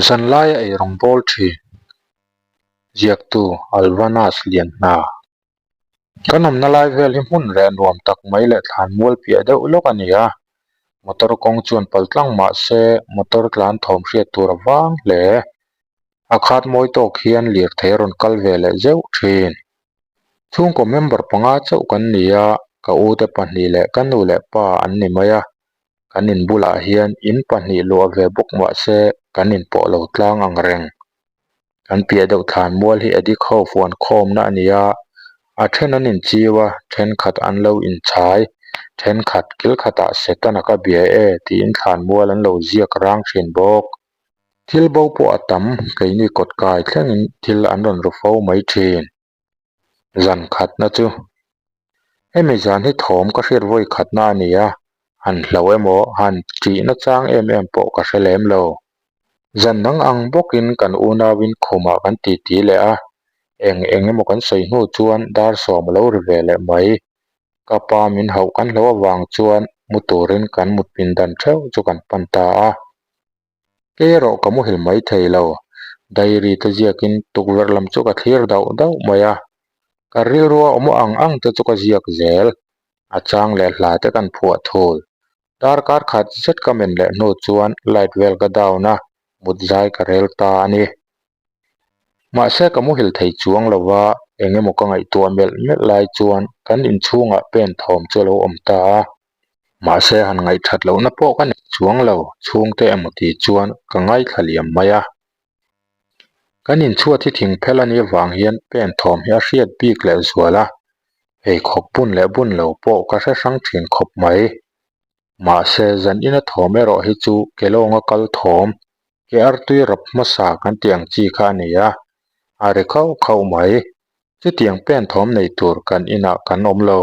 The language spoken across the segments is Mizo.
Zanlaia ei rawng bawl thin ziaktu Alvanas Lianhna. Kan awmna lai vel hi hmun reh nuam tak mai leh thlan mual piah deuh lawk a ni a, motor kawng chuan pal tlang mah se motor tlan thawm hriat tur a vang hle. A khat mawi tawk hian lirthei a rawn kal ve leh zeuh thin. Chhungkaw member panga chauh kan ni a, ka ute pahnih leh ka nu leh pa an ni mai a, kan in bulah hian in pahnih luah ve bawk mah se kan inpawh lo tlang ang reng. Kan piah deuh thlan mual hi addict ho fuan khawmna a ni a, a then an inchiu a, thenkhat an lo inchhai, thenkhat kil khatah Setana ka bia e tiin thlan mual an lo ziak rang thin bawk. Thil bo pawh a tam, keini kawt kai thlengin thil an rawn ru fo mai thin. Zan khatna chu hemi zan hi thawm ka hriat vawi khatna a ni a, han hlo emaw han tihna chang em em pawh ka hre lem lo. Zan dang ang bawkin kan unauin khumah kan titi leh a, eng eng emaw kan sawi hnu chuan dar sawm a lo ri ve leh mai. Ka pa min hauh kan hlo avang chuan mu turin kan mut pindan theuh chu kan pan ta a. Kei erawh ka muhil mai thei lo. Diary te ziakin tukverh lam chu ka thlir dauh dauh mai a. Ka rilrua awm ang ang te chu ka ziak zel. A chang leh hla te kan phuah thul. Darkar khat zet ka men leh hnu chuan light vel ka down a, mut zai ka rel ta a ni. Mahse ka muhil thei chuang lo va, eng emaw ka ngaihtuah melh melh lai chuan kan inchhungah pen thawm chu a lo awm ta a. Mahse han ngaihthat lohna pawh ka nei chuang lo, chhungte emaw tih chuan ka ngaithla liam mai a. Kan inchhuat hi thing phel a nih avang hian pen thawm hi a hriat bik leh zual a, pheikhawk bun leh bun lo pawh ka hre hrang thin khawp mai. Mahse zan ina thawm erawh hi chu kelawnga kal thawm, ke artui rap hmasa kan tih ang chi kha a ni a, a ri khauh khauh mai. Chutiang pen thawm nei tur kan inah kan awm lo.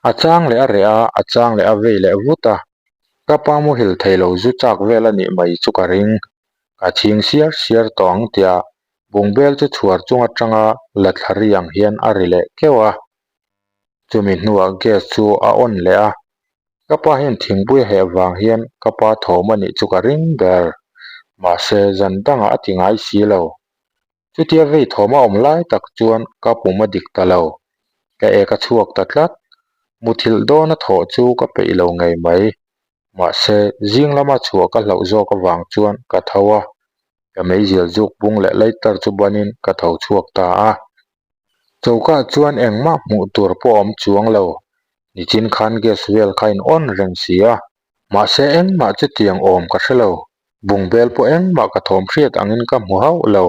A chang leh a reh a, a chang leh a vei leh vut a. Ka pa muhil thei lo zu chak vel a nih mai chu ka ring. Ka chhing siar siar tawh ang tia bungbel chu chhuar chung atanga la thla ri ang hian a ri leh keuh a. Chumi hnuah gas chu a on leh a. Ka pa hian thingpui a heh vang hian ka pa thawm a nih chu ka ring ber. Mahse zan dangah a ti ngai si lo. Chutia vei thawm a awm lai tak chuan ka pum a dik ta lo. Ka ek a chhuak ta tlat. Muthilh dawn a thawh chu ka peih lo ngei mai. Mahse, zing lama chhuah ka hlauh zawk avang chuan ka tho a. Ka meizial zuk bung leh lighter chu banin ka tho chhuak ta a. Choka chuan engmah hmuh tur pawh a awm chuang lo. Nichin khan gas vel kha in on reng si a. Mahse engmah chutiang awm ka hre lo. Bungbel pawh engmah ka thawm hriat angin ka hmu hauh lo.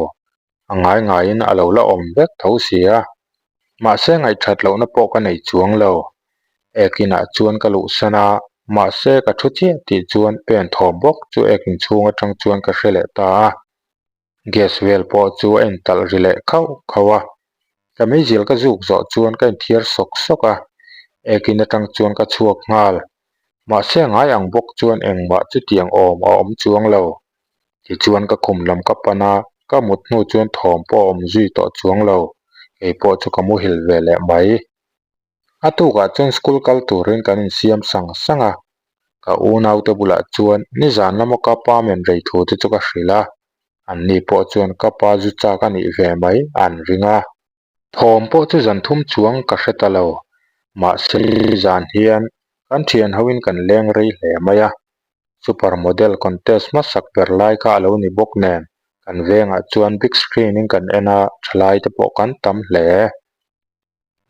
A ngai ngaiin a lo la awm vek tho si a. Mahse ngaihthat lohna pawh ka nei chuang lo. Ekinah chuan ka luhsan a, mahse ka thu chiah tih chuan pen thawm bawk chu ekin chhung atang chuan ka hre leh ta a. Gas vel pawh chu a intalh ri leh khauh khauh a. Ka meizial ka zuk zawh chuan ka inthiar sawk sawk a, ekin atang chuan ka chhuak nghal. Mahse ngai ang bawk chuan engmah chutiang awm a awm chuang lo. Tichuan ka khum lam ka pan a, ka mut hnu chuan thawm pawh a awm zui tawh chuang lo. Kei pawh chu ka muhil ve leh mai. A tukah chuan school kal turin kan insiam sang sang a, ka unaute bulah chuan nizan lama ka pa men rei thu te chu ka hrilh a, anni pawh chuan ka pa zu chak a nih ve mai an ring a. Thawm pawh chu zan thum chuang ka hre ta lo, mahse zan hian kan thian hoin kan leng rei hle mai a, super model contest hmasak ber lai kha a lo ni bawk nen kan vengah chuan big screen in kan en a, thalai te pawh kan tam hle.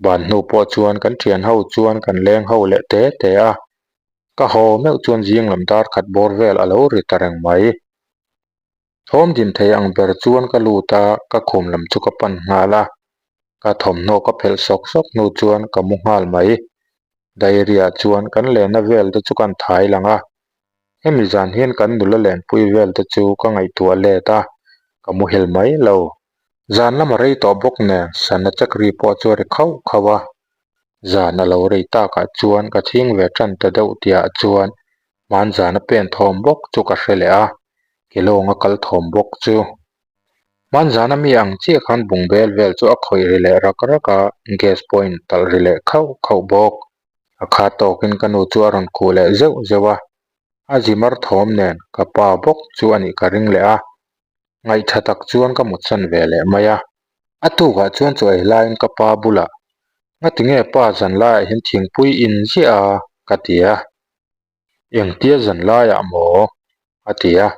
Ban hnu pawh chuan kan thian ho chuan kan leng ho leh te te a, ka haw meuh chuan zing lam dar khat bawr vel a lo ri ta reng mai. Thawm din thei ang ber chuan ka lut a, ka khum lam chu ka pan nghal a, ka thawmhnaw ka phelh sawk sawk hnu chuan ka mu nghal mai. Diary ah chuan kan lenna vel te chu kan thai lang a, hemi zan hian kan nula lenpui vel te chu ka ngaihtuah let a, ka muhil mai lo. Zan lama rei tawh bawk nen sana check ri pawh chu a ri khauh khauh a, zan a lo rei takah chuan ka chhing ve tan ta deuh tihah chuan hmanzana pen thawm bawk chu ka hre leh a, ke lawnga kal thawm bawk chu. Hmanzana mi ang chiah khan bungbel vel chu a khawih ri leh rak rak a, gas pawh a intalh ri leh khauh khauh bawk. A khat tawkin ka nu chu a rawn khuh leh zeuh zeuh a, a zimar thawm nen ka pa bawk chu a nih ka ring leh a. Ngaihtha tak chuan ka mutsan ve leh mai a. A tukah chuan chaw ei laiin ka pa bulah, Ngatinge pa zan laiah hian thingpui in ziah a? ka ti a. Engtia zan laiah maw? a ti a.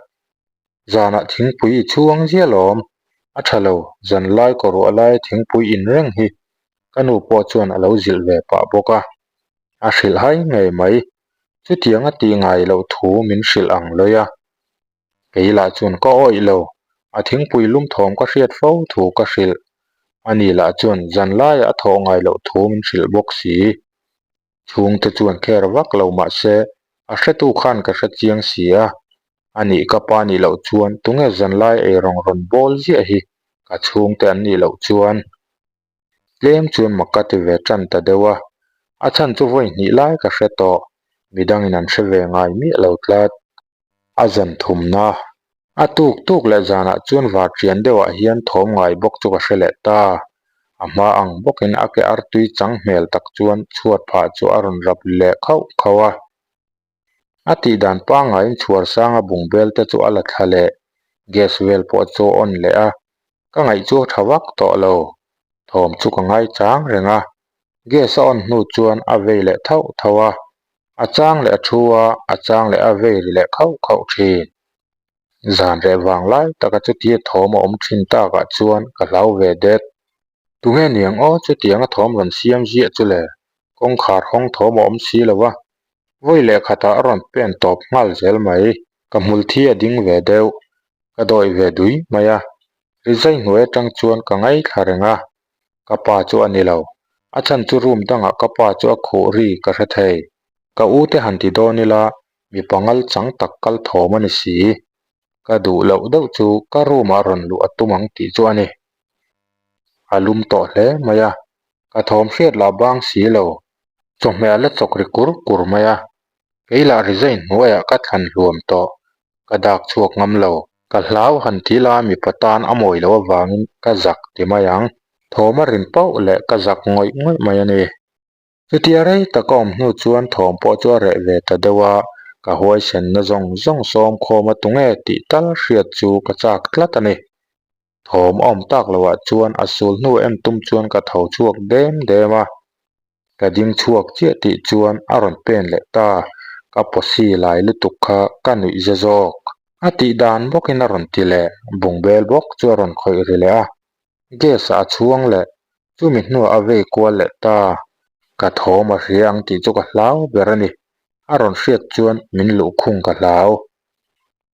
Zanah thingpui i chhuang ziah lawm. A tha lo, zan lai kaw ruah laia thingpui in reng hi ka nu pawh chuan a lo zilh ve pah bawk a. A hrilh hai ngei mai. Chutiang a tih ngai loh thu min hrilh ang lawi a. Kei lah chuan ka awih lo, a thingpui lum thawm ka hriat fo thu ka hrilh. Ani lah chuan zan laiah a thawh ngai loh thu min hrilh bawk si. Chhungte chuan kher vak lo mah se a hretu khan ka hre chiang si a, anih ka pa nih loh chuan tunge zan lai ei rawng rawn bawl ziah hi ka chhungte an nih loh chuan. Tlem chuan mak ka ti ve tan ta deuh a, a chhan chu vawi hnih lai ka hre tawh, midangin an hre ve ngai miah lo tlat. A zan thumna a tuk tuk leh zanah chuan varṭian deuhah hian thawm ngai bawk chu ka hre leh ta. A hma ang bawkin a ke artui chang hmel tak chuan chhuat phah chu a rawn rap leh khauh khauh a. A tih dan pangaiin chhuar sanga bungbel te chu a la thla leh, gas vel pawh chu a on leh a, ka ngaih chu a tha vak tawh lo. Thawm chu ka ngai chang reng a, gas a on hnu chuan a vei leh thauh thauh a, a chang leh a thu a, a chang leh a vei ri leh khauh khauh thin. Zan reh vang lai taka chutia thawm a awm thin takah chuan ka hlau ve det. Tunge niang aw chutianga thawm rawn siam ziah chu le, kawngkhar hawng thawm a awm si lo a, vawi leh khatah a rawn pen tawp nghal zel mai. Ka hmul thi a ding ve deuh, ka dawih ve dui mai a, rizai hnuai atang chuan ka ngaithla reng a, ka pa chu a ni lo, a chhan chu room dangah ka pa chu a khuh ri ka hre thei. Ka u te han ti dawn ila mipa ngal chang tak kal thawm a ni si, ka duh loh deuh chu ka room ah rawn luh a tum ang tih chu a ni. A lum tawh hle mai a, ka thawm hriat lah bang si lo, chawhmeh a la chawk ri kur kur mai a, kei lah resign hnuaiah ka thlan hluam tawh, ka dak chhuak ngam lo. Ka hlau han ti la mipa tan a mawi loh avangin ka zak ti mai ang, thawm a rin pauh leh ka zak ngawih ngawih mai a ni. Chutia rei tak a awm hnu chuan thawm pawh chu a reh ve ta deuh a, ka huaisenna zawng zawng sawm khawm a tunge tih tal hriat chu ka chak tlat a ni. Thawm a awm tak loh ah chuan a sul hnu em tum chuan ka tho chhuak dem dem a, ka ding chhuak chiah tih chuan a rawn pen leh ta, ka pawsi lai lutuk kha ka nuih ze zawk. A tih dan bawkin a rawn ti leh, bungbel bawk chu a rawn khawih ri leh a, gas ah a chhuang leh, chumi hnuah a vei kual leh ta, ka thawm a hria ang tih chu ka hlau ber a ni, a rawn hriat chuan min luhkhung ka hlau.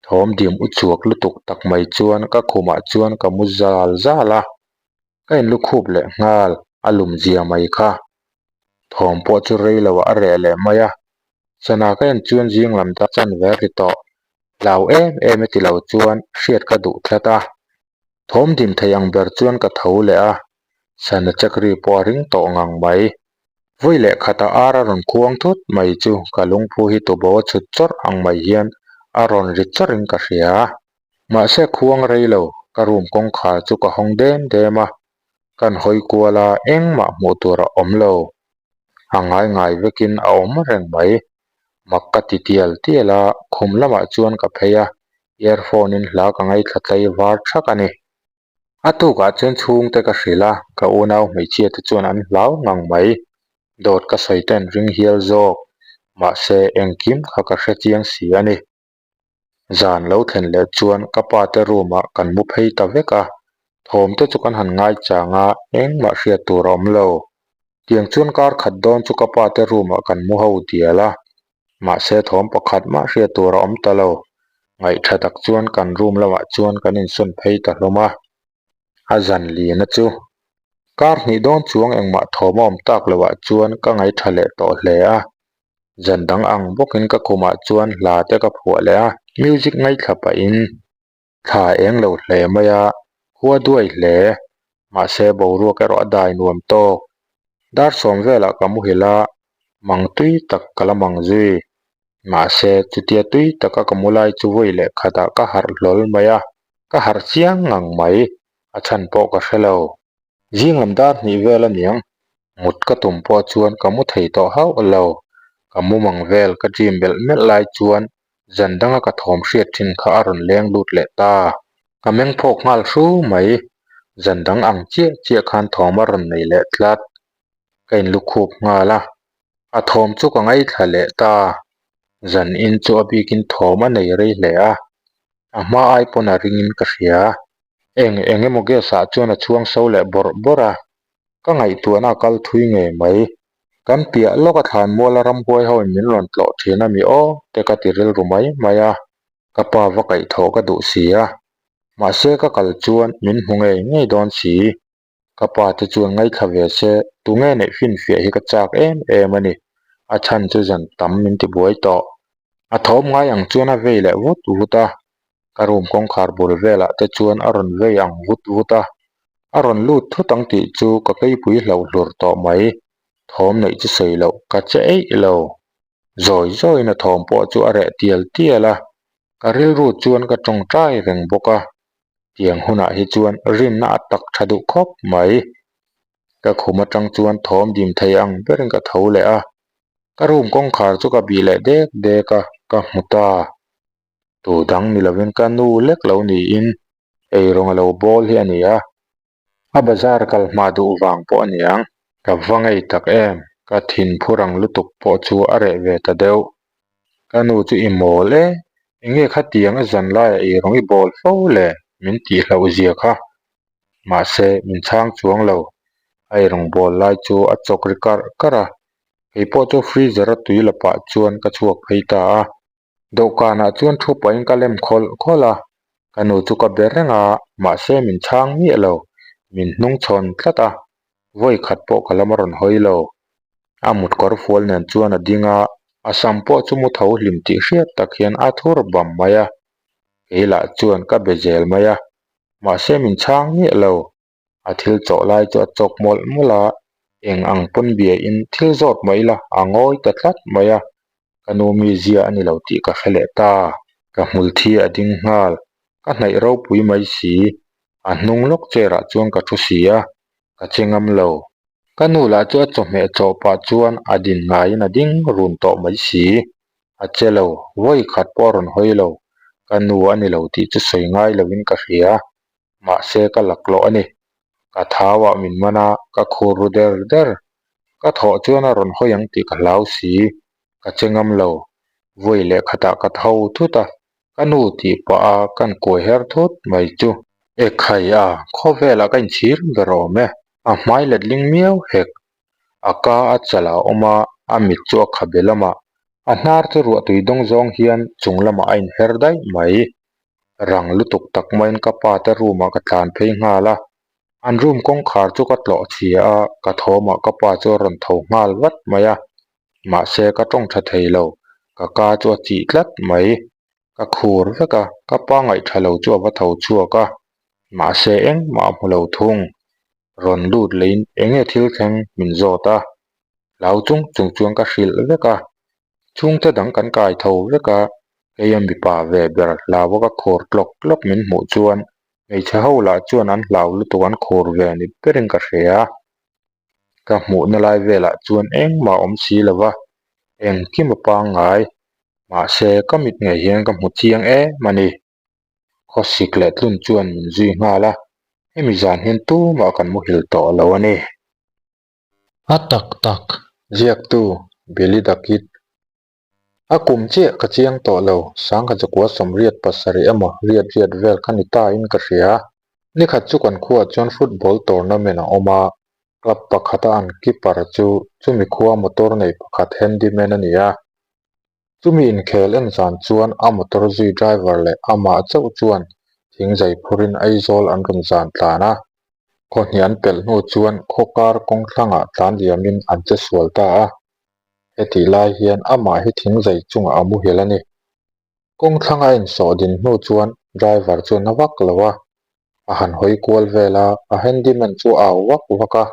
Thawm dim u chhuak lutuk tak mai chuan ka khumah chuan ka mu zal zal a, ka inlukhup leh nghal a lum zia mai kha. Thawm pawh chu rei lo ah a reh leh mai a, sana ka en chuan zing lam ta chan ve ri tawh, hlau em em e ti lo chuan hriat ka duh tlat a. Thawm dim thei ang ber chuan ka tho leh a, sana check ri pawh a ring tawh ngang mai. Vawi leh khatah ar a rawn khuang thut mai chu ka lungphu hi tubo a chhut chawrh ang mai hian a rawn ri chawrhin ka hria. Mahse khuang rei lo, ka room kawngkhar chu ka hawng dem dem a, kan hawi kual a engmah hmuh tur a awm lo. A ngai ngai vekin a awm reng mai. Mak ka ti tial tial a, khum lamah chuan ka phei a, earphone in hla ka ngaithla tlai var thak a ni. A tukah chuan chhungte ka hrilh a, ka unau hmeichhia te chuan an hlau ngang mai. Dawt ka sawi te an ring hial zawk, mahse engkim kha ka hre chiang si a ni. Zan lo thlen leh chuan ka pa te room ah kan mu phei ta vek a, thawm te chu kan han ngai chang a, engmah hriat tur a awm lo. Tiang chuan kar khat dawn chu ka pa te room ah kan mu ho dial a, mahse thawm pakhat mah hriat tur a awm ta lo. Ngaihtha tak chuan kan room lamah chuan kan insawn phei ta hlawm a, a zan lina chu kar hnih dawn chuang engmah thawm a awm tak loh ah chuan ka ngaihtha leh tawh hle a. Zan dang ang bawkin ka khumah chuan hla te ka phuah leh a, music ngaithla pahin thla eng lo hle mai a, khua duai hle. Mahse boruak erawh a dai nuam tawk. Dar sawm velah ka muhil a, mang tui tak ka la mang zui. Mahse chutia tui taka ka mu lai chu vawi leh khatah ka harh hlawl mai a, ka harh chiang ngang mai, a chhan pawh ka hre lo. Zing lam dar hnih vel a niang, mut ka tum pawh chuan ka mu thei tawh hauh lo. Ka mu mang vel ka dream melh melh lai chuan zan danga ka thawm hriat thin kha a rawn leng lut leh ta. Ka meng phawk nghal hru mai. Zan dang ang chiah chiah khan thawm a rawn nei leh tlat. Ka inlukhup nghal a, a thawm chu ka ngaithla leh ta. Zan in chu a bikin thawm a nei rei hle a, a hma ai pawn a ringin ka hria. Eng eng emaw gas ah chuan a chhuang so leh bawrh bawrh a, ka ngaihtuahna a kal thui ngei mai. Kan piah lawk a thlan mual a ramhuai ho in min rawn tlawh thin a mi aw te ka ti rilru mai mai a, ka pa va kaihthawh ka duh si a, mahse ka kal chuan min hmu ngei ngei dawn si. Ka pa te chuan ngaithla ve se, tunge neih finfiah hi ka chak em em a ni, a chhan chu zan tam min ti buai tawh. A thawm ngai ang chuan a vei leh vut vut a, ka room kawngkhar bul velah te chuan a rawn vei ang vut vut a, a rawn lut thut ang tih chu ka keipui hlauh hlur tawh mai, thawm neih chu sawi loh ka che eih lo. Zawi zawiin a thawm pawh chu a reh tial tial a, ka rilru chuan ka tawngtai reng bawk a, tiang hunah hi chuan rinna a tak tha duh khawp mai. Ka khum atang chuan thawm dim thei ang berin ka tho leh a, ka room kawngkhar chu ka bih leh dek dek a, ka hmu ta. Tu dang ni lovin ka nu lek lo niin eirawng a lo bawl hi a ni a. A bazar kal hma duh vang pawh a niang. Ka va ngei tak em, ka thin phur ang lutuk pawh chu a reh ve ta deuh. Ka nu chu i mawl e, enge khatiang a zan laiah i rawng i bawl fo le min tih hlauh zia kha. Mahse, min chhang chuang lo. A i rawng bawl lai chu a chawk ri karh karh a, kei pawh chu freezer a tui la pah chuan ka chhuak phei ta a. Dawhkanah chuan thu pahin ka lem khawlh khawlh a, ka nu chu ka be reng a, mahse min chhang miah lo, min hnung chhawn tlat a, vawi khat pawh ka lam a rawn hawi lo. A mut kawr fual nen chuan a ding a, a sam pawh chu mu tho hlim tih hriat tak hian a thur bam mai a, kei lah chuan ka be zel mai a, mahse min chhang miah lo. A thil chawh lai chu a chawk mawlh mawlh a, eng ang pawn bia in thil zawt mai la a ngawi ta tlat mai a, ka nu mizia a ni lo tih ka hre leh ta. Ka hmul thi a ding nghal, ka hnaih ropui mai si, a hnung lawk chair ah chuan ka thu si a, ka che ngam lo. Ka nu lah chu a chawhmeh chawh pah chuan a din ngaiin a ding run tawh mai si, a che lo, vawi khat pawh a rawn hawi lo, ka nu a ni lo tih chu sawi ngai lovin ka hria. Mahse ka laklawh a ni. Ka thau ah min man a, ka khur ru der der. Ka thawh chuan a rawn hawi ang tih ka hlau si. Ka che ngam lo. Vawi leh khatah ka tho thut a, ka nu tih pah a kan kuai her thut mai chu. Ekhai a, khawvelah ka inchhir ber awm e. A hmai letling miau hek. A ka a chal a awm a, a mit chu a kha be lamah. A hnar chu ruahtui dawng zawng hian chung lamah a inher daih mai. Rang lutuk tak maiin ka pa te room ah ka tlan phei nghal a, an room kawngkhar chu ka tlawh chhia a, ka thawmah ka pa chu a rawn tho nghal vat mai a, mahse ka tawng tha thei lo, ka ka chu a chih tlat mai, ka khur vek a, ka pa ngaihtha lo chu a va tho chhuak a, mahse engmah a hmu lo thung, rawn lut leiin enge thil thleng min zawt a, hlau chung chung chuan ka hrilh vek a. Chhungte dang kan kai tho vek a, keia mipa ve ber hlau a ka khur tlawk tlawk min hmuh chuan hmeichhe ho lah chuan an hlau lutuk an khur ve ni berin ka hria. Ka hmuhna lai velah chuan engmah a awm si lo va, engkim a pangngai. Mahse ka mit ngei hian ka hmu chiang em a ni. Khawsik leh tlun chuan min zui nghal a, hemi zan hian tumah kan muhil tawh lo a ni. A tak tak ziaktu Billy the Kid. A kum chiah ka chiang tawh lo, sangha chakua sawmriat pasarih emaw riat riat vel kha ni ta in ka hria. Nikhat chu kan khuaah chuan football tournament a awm a, club pakhata an keeper chu chumi khua motor nei pakhat handyman a ni a. Chumi inkhel en zan chuan a motor zui driver leh amah chauh chuan thingzai phurin Aizawl an rawn zan tlan a. Khaw hnih an pelh hnu chuan khaw kar kawng thlangah tlan liamin an che sual ta a. Hetih lai hian amah hi thingzai chungah a muhil a ni. Kawng thlanga a insawh din hnu chuan driver chuan a vak lo a, a han hawi kual vel a, a handyman chu a au vak vak a.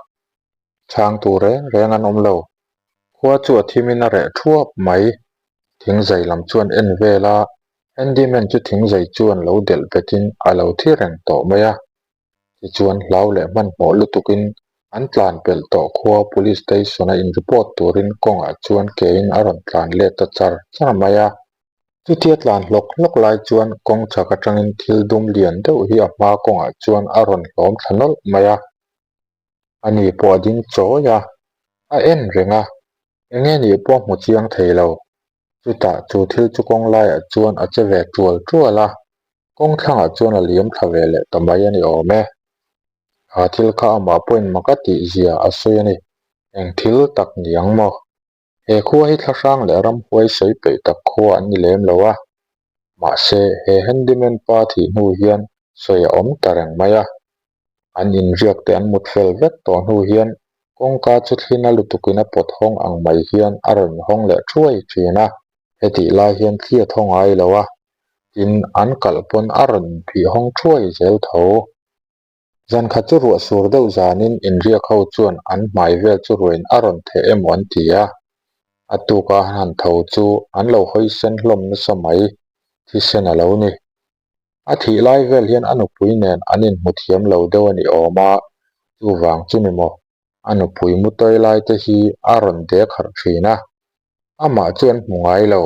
Chhang tur reng reng an awm lo. Khua chu a thimin a reh thuap mai. Thingzai lam chuan en vel a, handyman chu thingzai chuan lo delh betin a lo thi reng tawh mai a. Tichuan hlau leh hmanhmawh lutukin an tlan pelh tawh khua Police Station a in report turin kawngah chuan kein a rawn tlan let ta char char mai a. Chutia tlan hlawk hlawk lai chuan kawng chhak atangin thil dum lian deuh hi a hma kawngah chuan a rawn hlawm thla nawlh mai a. Ani pawh a ding chawi a, a en reng a, eng nge nih pawh a hmu chiang thei lo. Chutah chu thil chu kawng laiah chuan a che ve tual tual a, kawng thlangah chuan a liam thla ve leh ta mai a ni awm e. Kha thil kha amah pawhin mak a tih zia a sawi a ni, eng thil tak ni ang maw? He khua hi thlahrang leh ramhuai sawi peih tak khua an ni lem lo a, mahse he handyman pa thih hnu hian sawi a awm ta reng mai a. An inriak te an mut fel vek tawh hnu hian kawngka chu thlina lutukin a pawt hawng ang mai hian a rawn hawng leh thuai thin a. Hetih lai hian thli a thaw ngai lo a, tin an kalh pawn a rawn inphih hawng thuai zel tho. Zan khat chu ruah sur deuh zanin inriak ho chuan an hmai vel chu ruain a rawn theh emaw an ti a, a tuka an han tho chu an lo hawi sen hlawm nasa mai, thisen a lo ni. A thih lai vel hian a nupui nen an inhmu thiam lo deuh a ni awm a, chuvang chu ni maw, a nupui mutawi lai te hi a rawn dek harh thin a, amah chu an hmu ngai lo.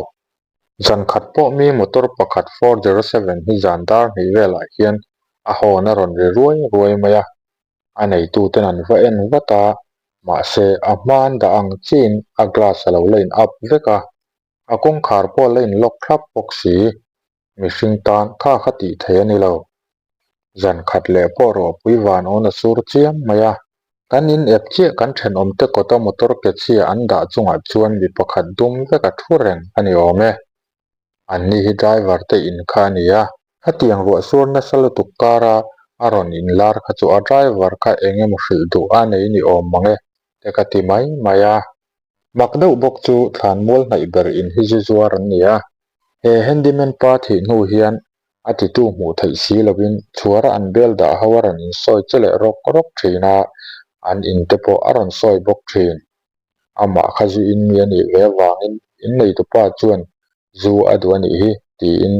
Zan khat pawh mi motor pakhat 407 hi zan dar hnih velah hian a hawn a rawn ri ruai ruai mai a, a neituten an va en vat a, mahse a hma an dah ang chiin a glass a lo la in up vek a, a kawngkhar pawh a la in lock thlap bawk si. Mihring tan kha kha tih theih a ni lo. Zan khat leh pawh ruahpui van awn a sur chiam mai a. Kan in ep chiah kan thenawmte kawta motor ke chhia an dah chungah chuan mi pakhat dum vek a thu reng a ni awm e. Anni hi driver te in kha a ni a. Khatiang ruah sur nasa lutuk kara a rawn inlar kha chu a driver kha eng emaw hrilh duh a nei ni awm mang e te ka ti mai mai a. Mak deuh bawk chu thlanmual hnaih ber in hi zu zuar an ni a. He handyman pa thih hnu hian a titu hmuh theih si lovin chhuara an bel dah ho a rawn insawi che leh rawk rawk thin a, an in te pawh a rawn sawi bawk thin. Amah kha zu in mi a nih ve avangin inneitupa chuan zu a duh a nih hi tiin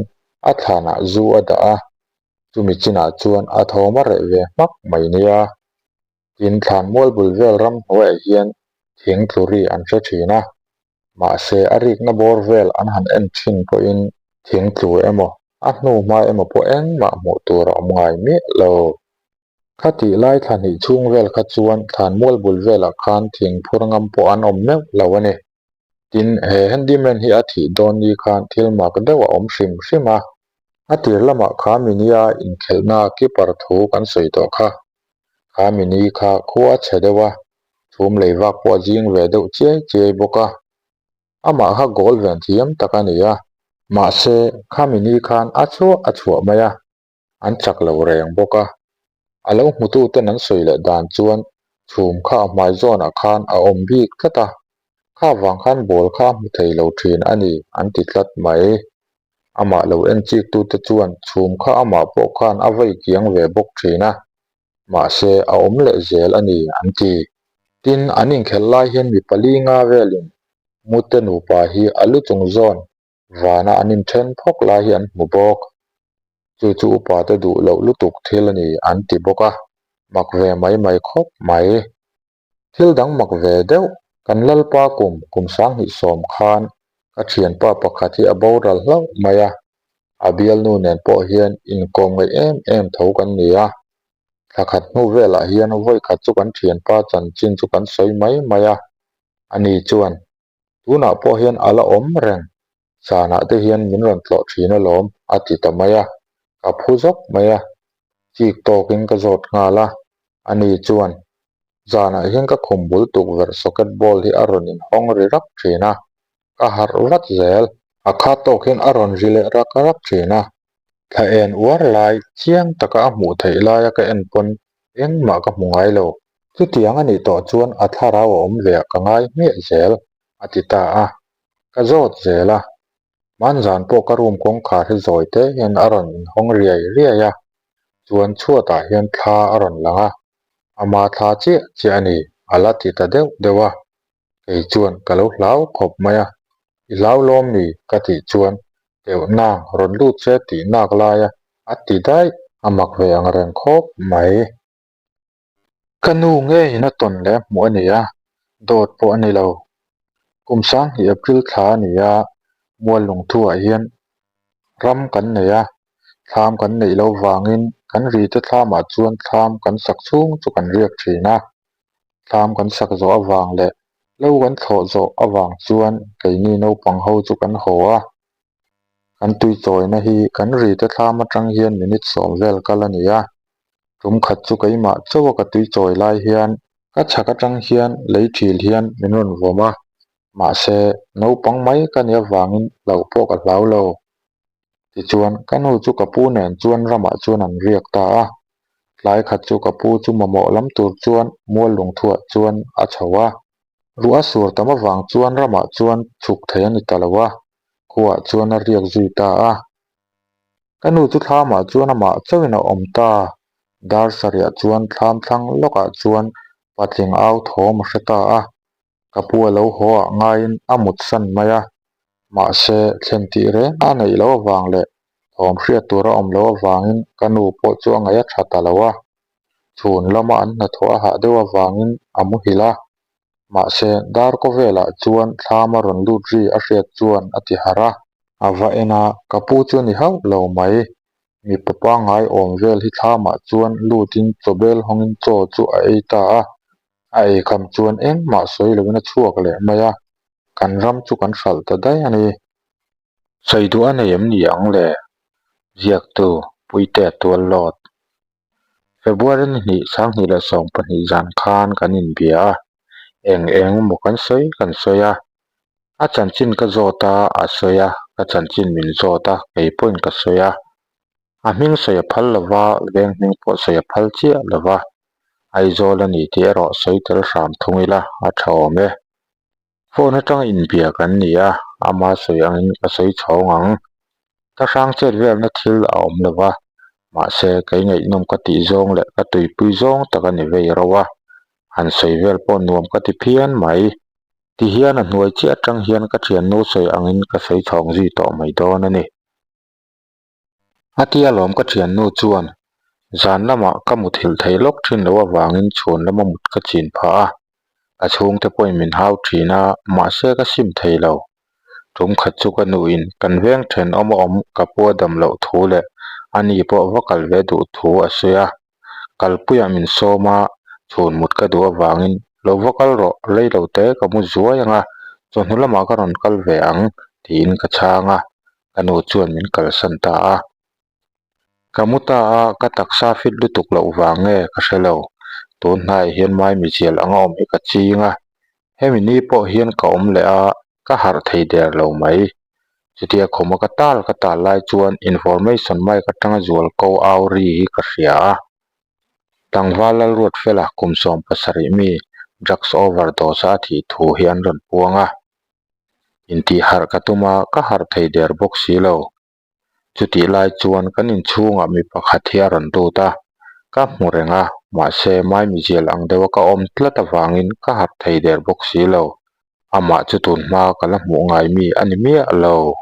a thlanah zu a dah a, chumi chinah chuan a thawm a reh ve hmak mai nia. Tin, thlanmual bul vel ram hnuaiah hian thing tlu ri an hre thin a, mahse a rikna bawr vel an han en thin pawhin thing tlu emaw a hnu hma emaw pawh engmah hmuh tur a awm ngai miah lo. Khatih lai thla hnih chhung vel kha chuan thlanmual bul velah khan thing phur ngam pawh an awm meuh lo a ni. Tin, he handyman hi a thih dawn ni khan thil mak deuh a awm hrim hrim a. A tir lamah kha minia inkhelhna keeper thu kan sawi tawh kha. Kha mini kha khua a chhe deuh a, chhum lei vak pawh a zing ve deuh chiai chiai bawk a. Amah kha goal ven thiam tak a ni a. Mahse, kha mini khan a chhuah a chhuah mai a. an chak lo reng bawk a. A lo hmututen an sawi leh dan chuan chhum kha a hmai zawnah khan a awm bik tlat a, kha vang khan ball kha a hmu thei lo thin a ni an ti tlat mai. Amah lo en chiktute chuan chhum kha amah pawh khan a vei kiang ve bawk thin a, mahse a awm leh zel a ni an ti. Tin, an inkhelh lai hian mi pali nga velin Mute nupa hi a lu chung zawn Vana an inthen phawk lai hi an hmu bawk. Chu chu upa te duh loh lutuk thil a ni an ti bawk a, mak ve mai mai khawp mai. Thil dang mak ve deuh, kan Lalpa kum kum 2010 khan ka thianpa pakhat hi a boral hlauh mai a, a bialnu nen pawh hian inkawm ngaih em em tho kan ni a. Thla khat hnu velah hian vawikhat chu kan thianpa chanchin chu kan sawi mai mai a, ani chuan Tunah pawh hian a la awm reng, zanah te hian min rawn tlawh thin alawm a ti ta mai a, ka phu zawk mai a, chik tawkin ka zawt nghal a, ani chuan zanah hian ka khum bul tukverh socket ball hi a rawn inhawng ri rak thin a, ka harh vat zel. A khat tawk hian a rawn ri leh rak rak thin a, thla en uar lai chiang taka a hmuh theih laia ka en pawn engmah ka hmu ngai lo. Chutiang a nih tawh chuan a thlarau a awm ve ah ka ngai hmiah zel, a ti ta a. Ka zawt zel a. Hmanzan pawh ka room kawngkhar hi zawi te hian a rawn inhawng riai riai a, chuan chhuatah hian thla a rawn lang a, ama thla chiah chiah a ni, a la ti ta deuh deuh a. Kei chuan ka lo hlau khawp mai a, I hlau lawm mi? ka tih chuan teuh nang rawn lut che tih nak lai a, a ti daih. A mak ve ang reng khawp mai. Ka nu ngeiin a tawn leh hmuh a ni a, dawt pawh a ni lo. Kum 2000 April thla a ni a, Mual Lungthu-ah hian. Ram kan nei a, thlam kan neih loh vangin kan rite thlamah chuan thlam kan sak chhung chu kan riak thin a. Thlam kan sak zawh avang leh lo kan thlawh zawh avang chuan keini naupang ho chu kan haw a. Kan tuichawina hi kan rite thlam atang hian minute sawm vel kal a ni a. Tum khat chu keimah chauha ka tuichawi lai hian ka chhak atang hian lei thil hian min rawn vawm a. Mahse, naupang mai ka nih avangin hlauh pawh ka hlau lo. Tichuan, ka nu chu ka pu nen chuan ramah chuan an riak ta a. Tlai khat chu ka pu chu mamawh lam tur chuan mual lungthuah chuan a chho a. Ruah a sur tam avang chuan ramah chuan chhuk thei a ni ta lo a, khuaah chuan a riak zui ta a. Ka nu chu thlamah chuan amah chauhin a awm ta. Dar sarihah chuan thlam thlang lawkah chuan patling au thawm a hre ta a. Ka pu a lo haw ah ngaiin a mut san mai a, mahse thlen tih reng a neih loh avang leh thawm hriat tur a awm loh avangin ka nu pawh chu a ngaih a tha ta lo a. Chhun lama an hnathawh a hah deuh avangin a muhil a, mahse dar kawvelah chuan thlam a rawn lut ri a hriat chuan a ti harh a. A va en a, ka pu chu a ni hauh lo mai. Mipa pangngai awm vel hi thlamah chuan lutin chawbel hawngin chaw chu a ei ta a. A eikham chuan engmah sawi loin a chhuak leh mai a, kan ram chu kan hralh ta daih a ni. Sawi duh a nei em ni ang le? Ziaktu, Puitea tual lawt. February ni hnih 2012 zan khan kan inbia a, eng eng emaw kan sawi kan sawi a. A chanchin ka zawt a, a sawi a, ka chanchin min zawt a, kei pawhin ka sawi a. A hming sawi a phal lo va, veng hming pawh sawi a phal chiah lo va, Aizawl a ni tih erawh sawi tel hram thung ila a tha awm e. Phone atanga inbia kan ni a, ama sawi angin ka sawi chhawng ang. Ka hrang chet velna thil a awm lo va, mahse kei ngaihnawm ka tih zawng leh ka tuipui zawng tak a ni vei ro a, han sawi vel pawh nuam ka ti phian mai. Tihian a hnuai chiah atang hian ka thiannu sawi angin ka sawi chhawng zui tawh mai dawn a ni. A tia lawm ka thiannu chuan zan lamah ka muthilh theih lawk thin loh avangin chhun lama mut ka chin phah a, ka chhungte pawhin min hau thin a, mahse ka sim thei lo. Tum khat chu ka nuin kan veng thenawm a awm ka pu a dam loh thu leh ani pawh va kal ve duh thu a sawi a, kalpuiah min sawm a, chhun mut ka duh avangin lo va kal rawh, rei lo te ka mu zuai ang a, chawhnu lamah ka rawn kal ve ang tiin ka chhang a, ka nu chuan min kalsan ta a. Ka mu ta a, ka taksa fit lutuk loh vang nge ka hre lo, tun hnaiah hian maimi zial anga awm hi ka ching a, hemi ni pawh hian ka awm leh a, ka harh thei der lo mai. Chutia khuma ka tal ka tal lai chuan information mic atanga zual ko au ri hi ka hria a. Tlangval Lalruatfela kum 17 mi drugs overdose a thih thu hi an rawn puang a. Intihharh ka tum a, ka harh thei der bawk si lo. Chutih lai chuan kan inchhungah mi pakhat hi a rawn lut a, ka hmu reng a, mahse maimizial ang deuha ka awm tlat avangin ka harh thei der bawk si lo. Amah chu tun hma ka la hmuh ngai mi a ni miah lo.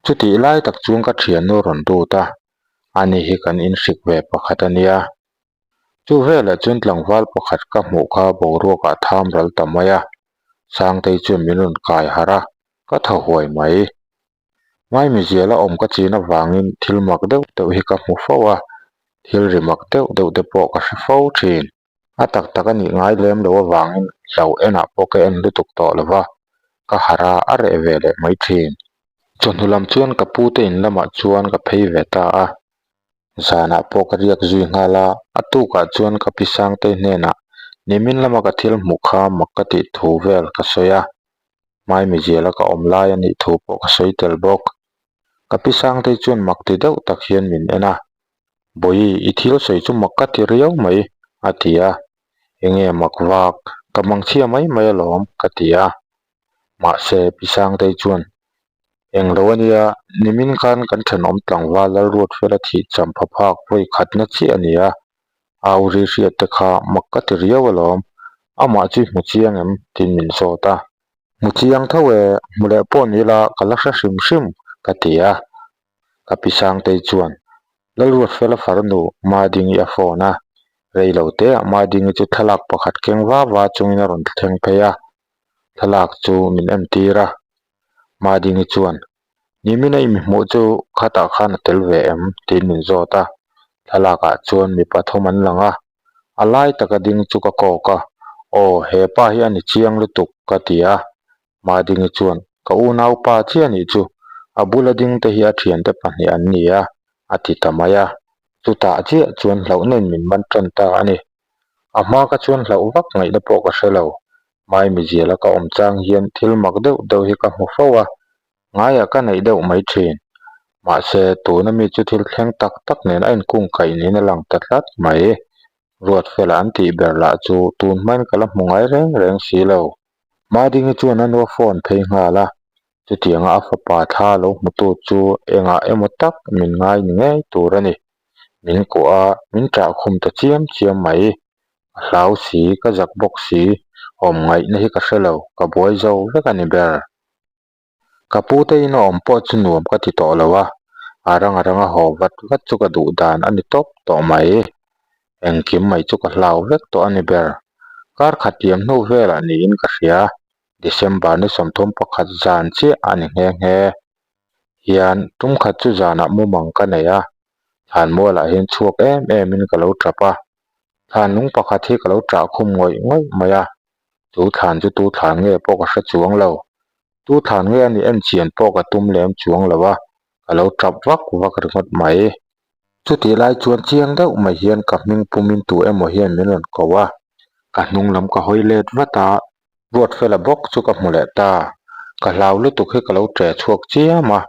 Chutih lai tak chuan ka thiannu rawn lut a, ani hi kan inhrik ve pakhat a nia. Chu velah chuan tlangval pakhat ka hmuh kha boruakah tham ral ta mai a, Sangtei chuan min rawn kai harh a, ka thaw huai mai. Maimiziala awm ka chin avangin thil mak deuh deuh hi ka hmu fo a, thil ri mak deuh deuh te pawh ka hre fo thin. A tak tak a nih ngai lem loh avangin hlo enah pawh ka en lutuk tawh lo va, ka harh a, a reh ve leh mai thin. Chawhnu lam chuan ka pute in lamah chuan ka phei ve ta a, zanah pawh ka riak zui nghal a, a tukah chuan ka pi Sangtei hnenah nimin lama ka thil hmuh kha mak ka tih thu vel ka sawi a. Maimiziala ka awm lai a nih thu pawh ka sawi tel bawk. Ka pi Sangtei chuan mak ti deuh tak hian min en a, Bawihi, i thil sawi chu mak ka ti riau mai, a ti a. Enge mak vak, ka mangchhia mai mai alawm, ka ti a. Mahse, pi Sangtei chuan, Eng lo a nia, nimin khan kan thenawm tlangval Lalruatfela thih champha phak vawi khatna chiah a ni a, Au ri hriat te kha mak ka ti riau alawm, amah chu i hmu chiang em? tiin min zawt a. Hmu chiang tho e, hmu leh pawh ni ila ka la hre hrim hrim ka ti a. Ka pi Sangtei chuan Lalruatfela farnu Madingi a phone a, rei lo teah Madingi chu thlalak pakhat keng va va chungin a rawn thleng phei a, thlalak chu min entir a. Madingi chuan. Nimina i mi hmuh chu khatah khan a tel ve em? tiin min zawt a. Thlalakah chuan mi pathum an lang a, a lai taka ding chu ka kawk a, Aw, he pa hi a ni chiang lutuk, ka ti a. Madingi chuan, Ka unaupa chiah nih chu, a bula ding te hi a thiante pahnih an ni a, a ti ta mai a. Chutah chiah chuan hlauhnain min man tan ta a ni. A hma ka chuan hlauh vak ngaihna pawh ka hre lo. Maimiziala ka awm chang hian thil mak deuh deuh hi ka hmu fo a, Ngaiah ka neih deuh mai thin. Mahse, tuna mi chu thil thleng tak tak nen a inkung kaih niin a lang ta tlat mai. Ruatfela an tih ber lah chu tun hmain ka la hmu ngai reng reng si lo. Madingi chuan a nua phone phei nghal a, chutianga a fapa thla lo hmutu chu engah emaw tak min ngai ni ngei tur a ni. Min kuah a, min ṭah khum ta chiam chiam mai. Ka hlau si, ka zak bawk si, awm ngaihna hi ka hre lo, ka buai zo vek a ni ber. Ka pu te in a awm pawh chu nuam ka ti tawh lo a, a rang a rang a haw vat vat chu ka duh dan a ni tawp tawh mai. Engkim mai chu ka hlau vek tawh a ni ber. Kar khat liam hnu velah niin ka hria, December ni 31 zan chiah a ni nghe nghe. Hian tum khat chu zanah mumang ka nei a, thlanmualah hian chhuak em em in ka lo tap a, thlan lung pakhat hi ka lo ṭah khum ngawih ngawih mai a. Chu thlan chu tu thlan nge pawh ka hre chuang lo. Tu thlan nge a nih en chian pawh ka tum lem chuang lo a, ka lo tap vak vak ringawt mai. Chutih lai chuan chiang deuh mai hian ka hming pumin tu emaw hian min rawn ko a, ka hnung lam ka hawi let vat a, Ruatfela bawk chu ka hmu leh ta. Ka hlau lutuk hi ka lo ṭe chhuak chiam a,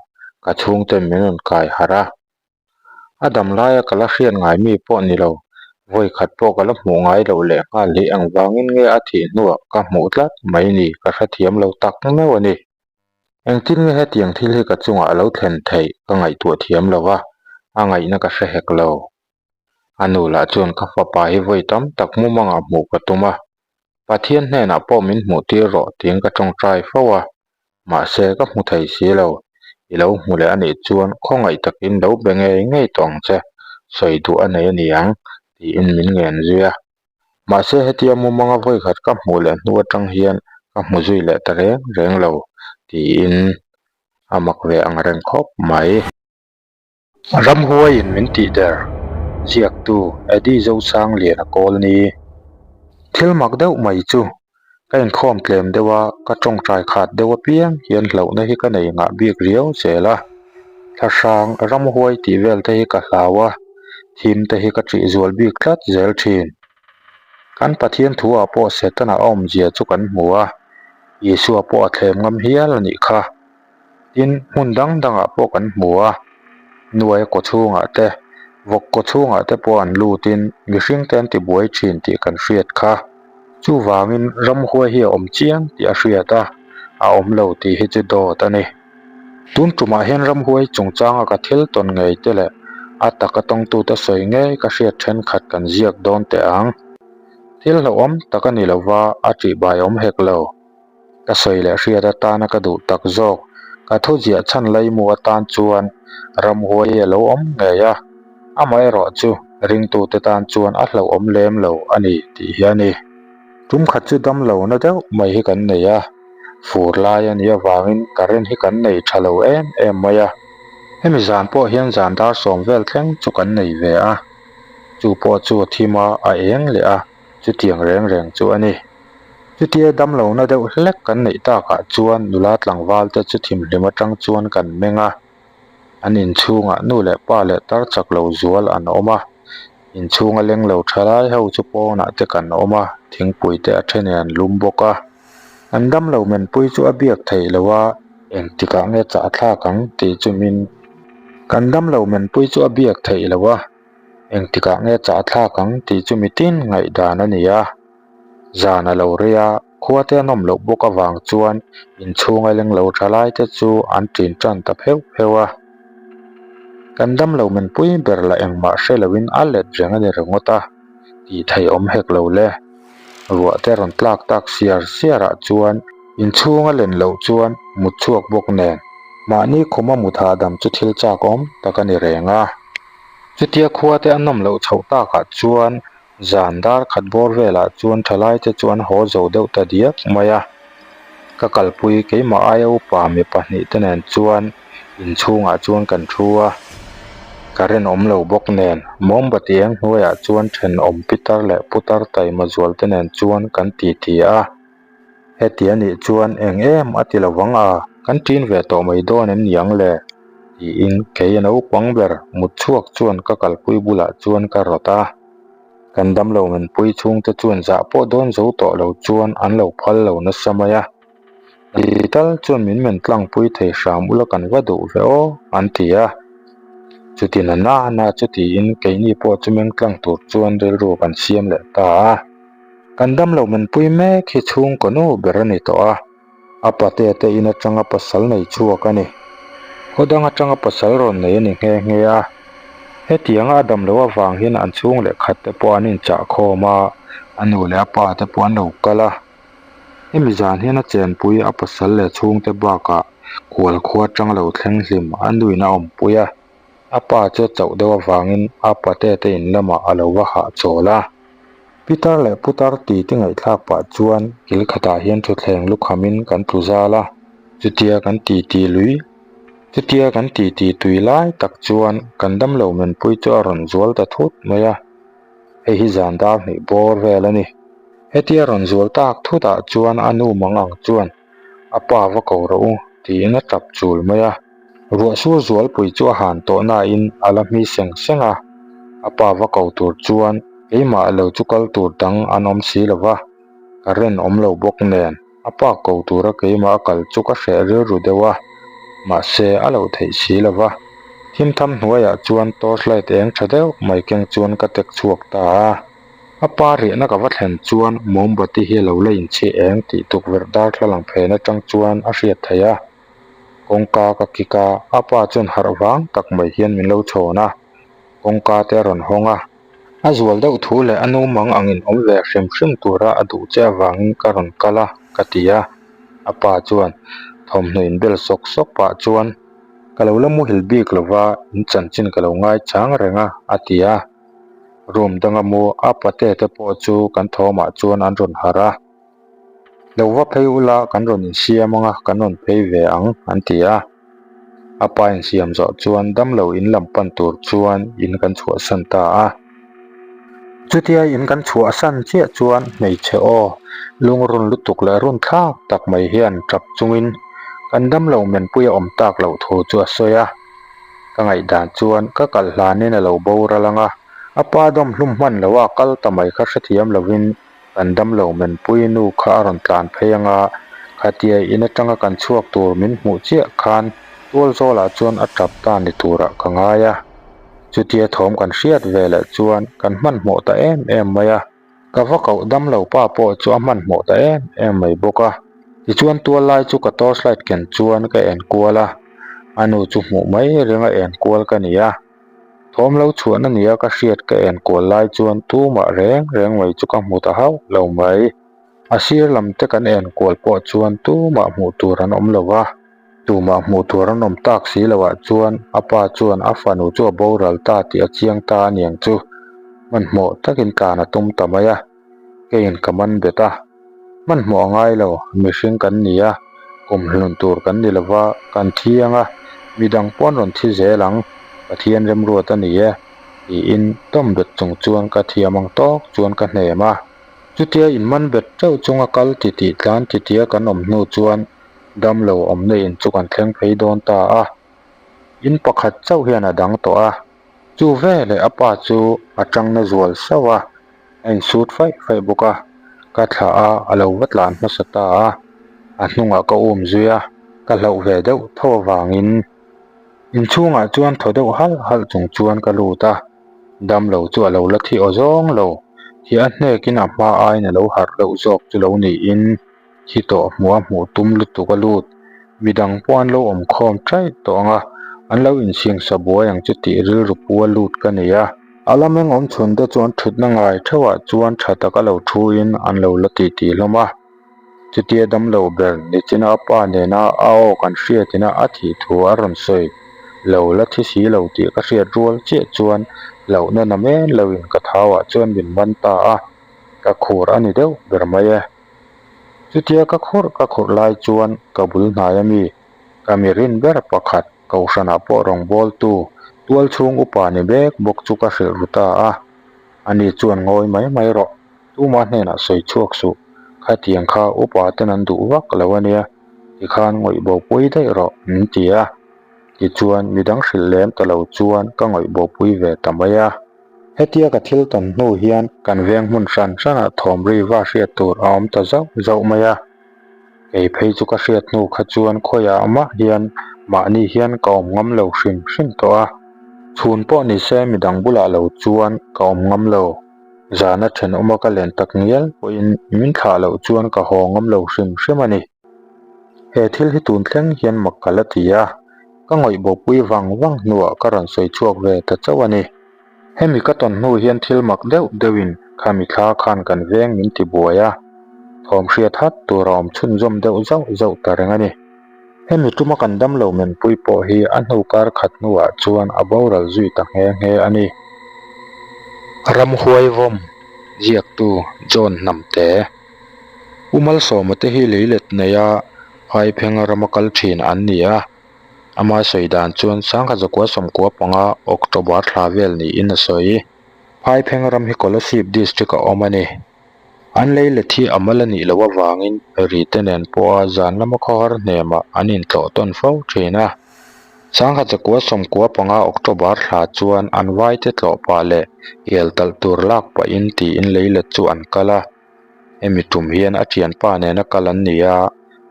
ka chhungten min rawn kai harh a. A dam laia ka la hriat ngai mi pawh ni lo, vawi khat pawh ka la hmuh ngai loh leh nghal hi engvangin nge a thih hnuah ka hmuh tlat mai ni ka hrethiam lo tak meuh a ni. Engtin nge hetiang thil hi ka chungah a lo thlen theih ka ngaihtuah thiam lo va, a ngaihna ka hre hek lo. A nu lah chuan ka fapa hi vawi tam tak mumangah hmuh ka tum a, Pathian hnenah pawh min hmuh tir rawh tiin ka tawngtai fo a, mahse ka hmu thei si lo. I lo hmu leh a nih chuan khawngaih takin lo be ngei ngei tawh ang che, sawi duh a nei a ni ang tiin min ngen zui a. Mahse hetia mumanga vawikhat ka hmuh leh hnu atang hian ka hmu zui leh ta reng reng lo tiin a mak ve ang reng khawp mai. Ramhuaiin min tih der, ziaktu Eddie Zosangliana kawl ni. Thil mak deuh mai chu, ka inkhawm tlem deuh a, ka tawngtai khat deuh apiang hian hlauhna hi ka nei ngah bik riau zel a. Thlahrang ramhuai tih vel te hi ka hlau a, thim te hi ka ṭih zual bik tlat zel ṭhin. Kan Pathian thu ah pawh Setana a awmzia chu kan hmu a, Isua pawh a thlem ngam hial a nih kha. Tin, hmun dang dangah pawh kan hmu a, nuaia kaw chhungah te, vawk kaw chhungah te pawh an lutin mihring te an ti buai thin tih kan hriat kha. Chuvangin ramhuai hi a awm chiang tih a hriat a, a awm lo tih hi chu dawt a ni. Tun tumah hian ramhuai chungchanga ka thil tawn ngei te leh a taka tawngtute sawi ngei ka hriat thenkhat kan ziak dawn teh ang. Thil hlauhawm tak a ni lova a ṭihbai awm hek lo. Ka sawi leh hriat atana ka duh tak zawk. Ka thu ziah chhan laimu atan chuan ramhuai a lo awm ngei a, amaherawh chu ringtute tan chuan a hlauhawm lem lo a ni tih hi a ni. Tum khat chu damlo na deuh mai hi kan nei a, fur lai a nih avangin current hi kan nei tha lo em em mai a. Hemi zan pawh hian zan dar sawm vel thleng chu kan nei ve a, chu pawh chu a thim a, a eng leh a, chutiang reng reng chu a ni. Chutia damlohna deuh hlek kan neih takah chuan nula tlangval te chu thimhlim atang chuan kan meng a, an inchhungah nu leh pa leh tar chak lo zual an awm a, inchhunga leng lo tha lai ho chu pawnah te kan awm a, thingpui te a then in an lum bawk a. An damlo menpui chu a biak theih loh a, engtikah nge chah thlak ang tih chu min Kan damlo menpui chu a biak theih loh a, engtikah nge chah thlak ang tih chu mitin ngaihdan a ni a. Zan a lo rei a, khua te an awm loh bawk avang chuan inchhunga leng lo tha lai te chu an ṭin ṭan ta pheuh pheuh a. Kan damlo menpui ber lah engmah hre loin a let reng a ni ringawt a, tih theih awm hek lo le. Ruah te rawn tlak tak siar siar ah chuan inchhunga len loh chuan mut chhuak bawk nen mahni khuma mut hahdam chu thil chak awm tak a ni reng a. Chutia khua te an nawm loh chhoh takah chuan Zan dar khat bawr velah chuan thalaite chu an haw zo deuh ta diak mai a, ka kalpui keimah aia upa mi pahnihte nen chuan Inchhungah chuan kan thu a, current awm lo bawk nen mawmbati eng hnuaiah chuan thenawm pitar leh putar taima zual te nen chuan kan titi a. Heti a nih chuan eng em a ti lo vang a, kan ṭin ve tawh mai dawn em niang le? tiin kei a naupang ber mut chhuak chuan ka kalpui bulah chuan ka rawt a. Kan damlo menpui chhungte chuan zah pawh dawn zo tawh lo chuan an lo phal lo nasa mai a. Ti tal chuan min men tlangpui thei hram ula kan va duh ve aw an ti a. Chuti na na na chu tiin keini pawh chu meng tlang tur chuan rilru kan siam leh ta a. Kan damlo menpui mek hi chhungkaw nu ber a ni tawh a, a pate te in atanga pasal nei chhuak a ni. Khaw dang atanga pasal rawn nei a ni nghe nghe a. Hetianga a damloh avang hian an chhung leh khat te pawh an inchah khawm a, a nu leh a pa te pawh an lo kal a. Hemi zan hian a chenpui a pasal leh chhungte bakah kual khua atang lo thleng hlim a nuin a awmpui a, a pa chu a chauh deuh avangin a pate te in lamah a lo va hahchawl a. Pitar leh putar ti ti ngaihthlak pah chuan kil khatah hian thutthleng lukhamin kan tlu zal a, chutia kan ti ti lui chutia kan ti ti tui lai tak chuan kan damlo menpui chu a rawn zual ta thut mai a. Hei hi zan dar hnih bawr vel a ni. Hetia rawn zual tak thutah chuan a nu mang ang chuan a pa va ko rawh u tiin a tap chul mai a. Ruah sur zualpui chu a han tawh nain a la hmi seng seng a. A pa va ko tur chuan keimah lo chu kal tur dang an awm si lo va, ka ren awm lo bawk nen a pa ko tura keimah a kal chu ka hreh rilru deuh a, mahse a lo theih si lo va. Thimtham hnuaiah chuan torch light eng tha deuh mai keng chuan ka tek chhuak ta a. A pa riahna ka va thlen chuan mawmbati hi a lo la inchhi eng tih tukverh darthlalang phen atang chuan a hriat theih a. Kawngka ka kik a, a pa chuan harh vang tak mai hian min lo chhawn a, kawngka te a rawn hawng a. A zual deuh thu leh a nu mang angin awm ve hrim hrim tura a duh che avangin ka rawn kal a, ka ti a. A pa chuan thawmhnaw inbel sawk sawk pah chuan, Ka lo la muhil bik lova, in chanchin ka lo ngaichang reng a, a ti a. Room danga mu a pate te pawh chu kan thawmah chuan an rawn harh a. Lo va phei ula kan rawn insiam anga kan rawn phei ve ang an ti a. A pa insiam zawh chuan damlo in lam pan tur chuan in kan chhuahsan ta a. Chutia in kan chhuahsan chiah chuan hmeichhe aw lungrun lutuk leh run thlak tak mai hian tap chungin kan damlo menpui a awm tak loh thu chu a sawi a. Ka ngaihdan chuan ka kalh hlanin a lo boral ang a, a pa dawm hlum hman lo a kal ta mai kha hrethiam lovin kan damlo menpui nu kha a rawn tlan phei ang a, khatia in atanga kan chhuak tur min hmuh chiah khan tual zawlah chuan a tap ta ni turah ka ngai a. Chutia thawm kan hriat ve leh chuan kan hmanhmawh ta em em mai a. Ka va koh damlo pa pawh chu a hmanhmawh ta em em mai bawk a. Tichuan tual lai chu ka torch light ken chuan ka en kual a, a nu chu hmuh mai ringa en kual ka ni a. Thawm lo chhuahna nia ka hriat ka en kual lai chuan tumah reng reng mai chu ka hmu ta hauh lo mai. A sir lam te kan en kual pawh chuan tumah hmuh tur an awm lo va. Tumah hmuh tur an awm tak si loah chuan a pa chuan a fanu chu a boral ta tih a chiang ta a niang chu. Hmanhmawh takin tlan a tum ta mai a, keiin ka man bet a. Hmanhmawh a ngai lo, mihring kan ni a, kum hlun tur kan ni lova, kan thi ang a, midang pawh an rawn thi zel ang, Pathian remruat a ni e, tiin tawm bet chung chuan ka thiam ang tawk chuan ka hnem a. Chutia inman bet teuh chunga kal titih tlan titia kan awm hnu chuan Damlo awmna in chu kan thleng phei dawn ta a, in pakhat chauh hian a dang tawh a, chu veleh a pa chu a tangna zual sauh a, a insut faih faih bawk a, ka thlah a, a lo va tlan hmasa ta a, a hnungah ka um zui a, ka hlauh ve deuh tho avangin inchhungah chuan thaw deuh halh halh chung chuan ka lut a, damlo chu a lo la thi aw zawng lo, hi a hnekin a hma aiin a lo harh deuh zawk chu lo niin. Thi tawh hmuh a hmuh tum lutuk a lut. Midang pawh an lo awm khawm ṭaih tawh ang a, an lo inchhingsa buai ang chu tih rilru pu a lut ka nei a. A lam eng awm chhun te chuan ṭhutna ngai ṭheuhah chuan ṭha taka lo ṭhuin an lo la titi hlawm a. Chutia damlo ber nichina a pa nena a aw kan hriatina a thih thu a rawn sawi lo la thi si lo tih ka hriat rual chiah chuan hlauhna na men loin ka thauah chuan min man ta a, ka khur a ni deuh ber mai e. Chutia ka khurh ka khurh lai chuan ka bul hnai ami ka mi rin ber pakhat. Kohhranah pawh rawngbawltu tual chhung upa ni mek bawk chu ka hrilh ru ta a. Ani chuan ngawi mai mai rawh, tuma hnenah sawi chhuak suh, khatiang kha upa ten an duh vak lo a nia, tikhan ngawih bopui daih rawh min ti a. Tichuan midang hrilh lem ta lo chuan ka ngawih bopui ve ta mai a. Hetia ka thil tawn hnu hian kan veng hmun hran hranah thawm ri va hriat tur a awm ta zauh zauh mai a. Kei phei chu ka hriat hnu kha chuan khawiah mah hian mahni hian ka awm ngam lo hrim hrim tawh a. Chhun pawh ni se midang bulah lo chuan ka awm ngam lo. Zana thenawma ka len tak ngial pawhin min thlah loh chuan ka haw ngam lo hrim hrim a ni. He thil hi tun thleng hian mak ka la ti a, ka ngawih bopui vang vang hnuah ka rawn sawi chhuak ve ta chauh a ni. Hemi ka tawn hnu hian thil mak deuh deuhin khami thla khan kan veng min ti buai a, thawm hriat hat tur a awm chhunzawm deuh zauh zauh ta reng a ni. Hemi tuma kan damlo menpui pawh hi a hnu kar khat hnuah chuan a boral zui ta nghe nghe a ni. Ramhuai vawm ziaktu John Hnamte. U Malsawma te hi leilet neia Phaiphenga rama kal thin an ni a. Ama sawi dan chuan sangha zakua sawmkua panga October thla vel niin a sawi. Phaiphenga ram hi Kolasib District a awm a ni. An leilet hi a mal a nih loh avangin ri te nen pawha zan lama khawhar hnemah an intlawh tawn fo thin a. Sangha zakua sawmkua panga October thla chuan an vaite tlawh pah leh kel talh tur lak pahin tiin leilet chu an kal a. Hemi tum hian a thianpa nena kal an ni a,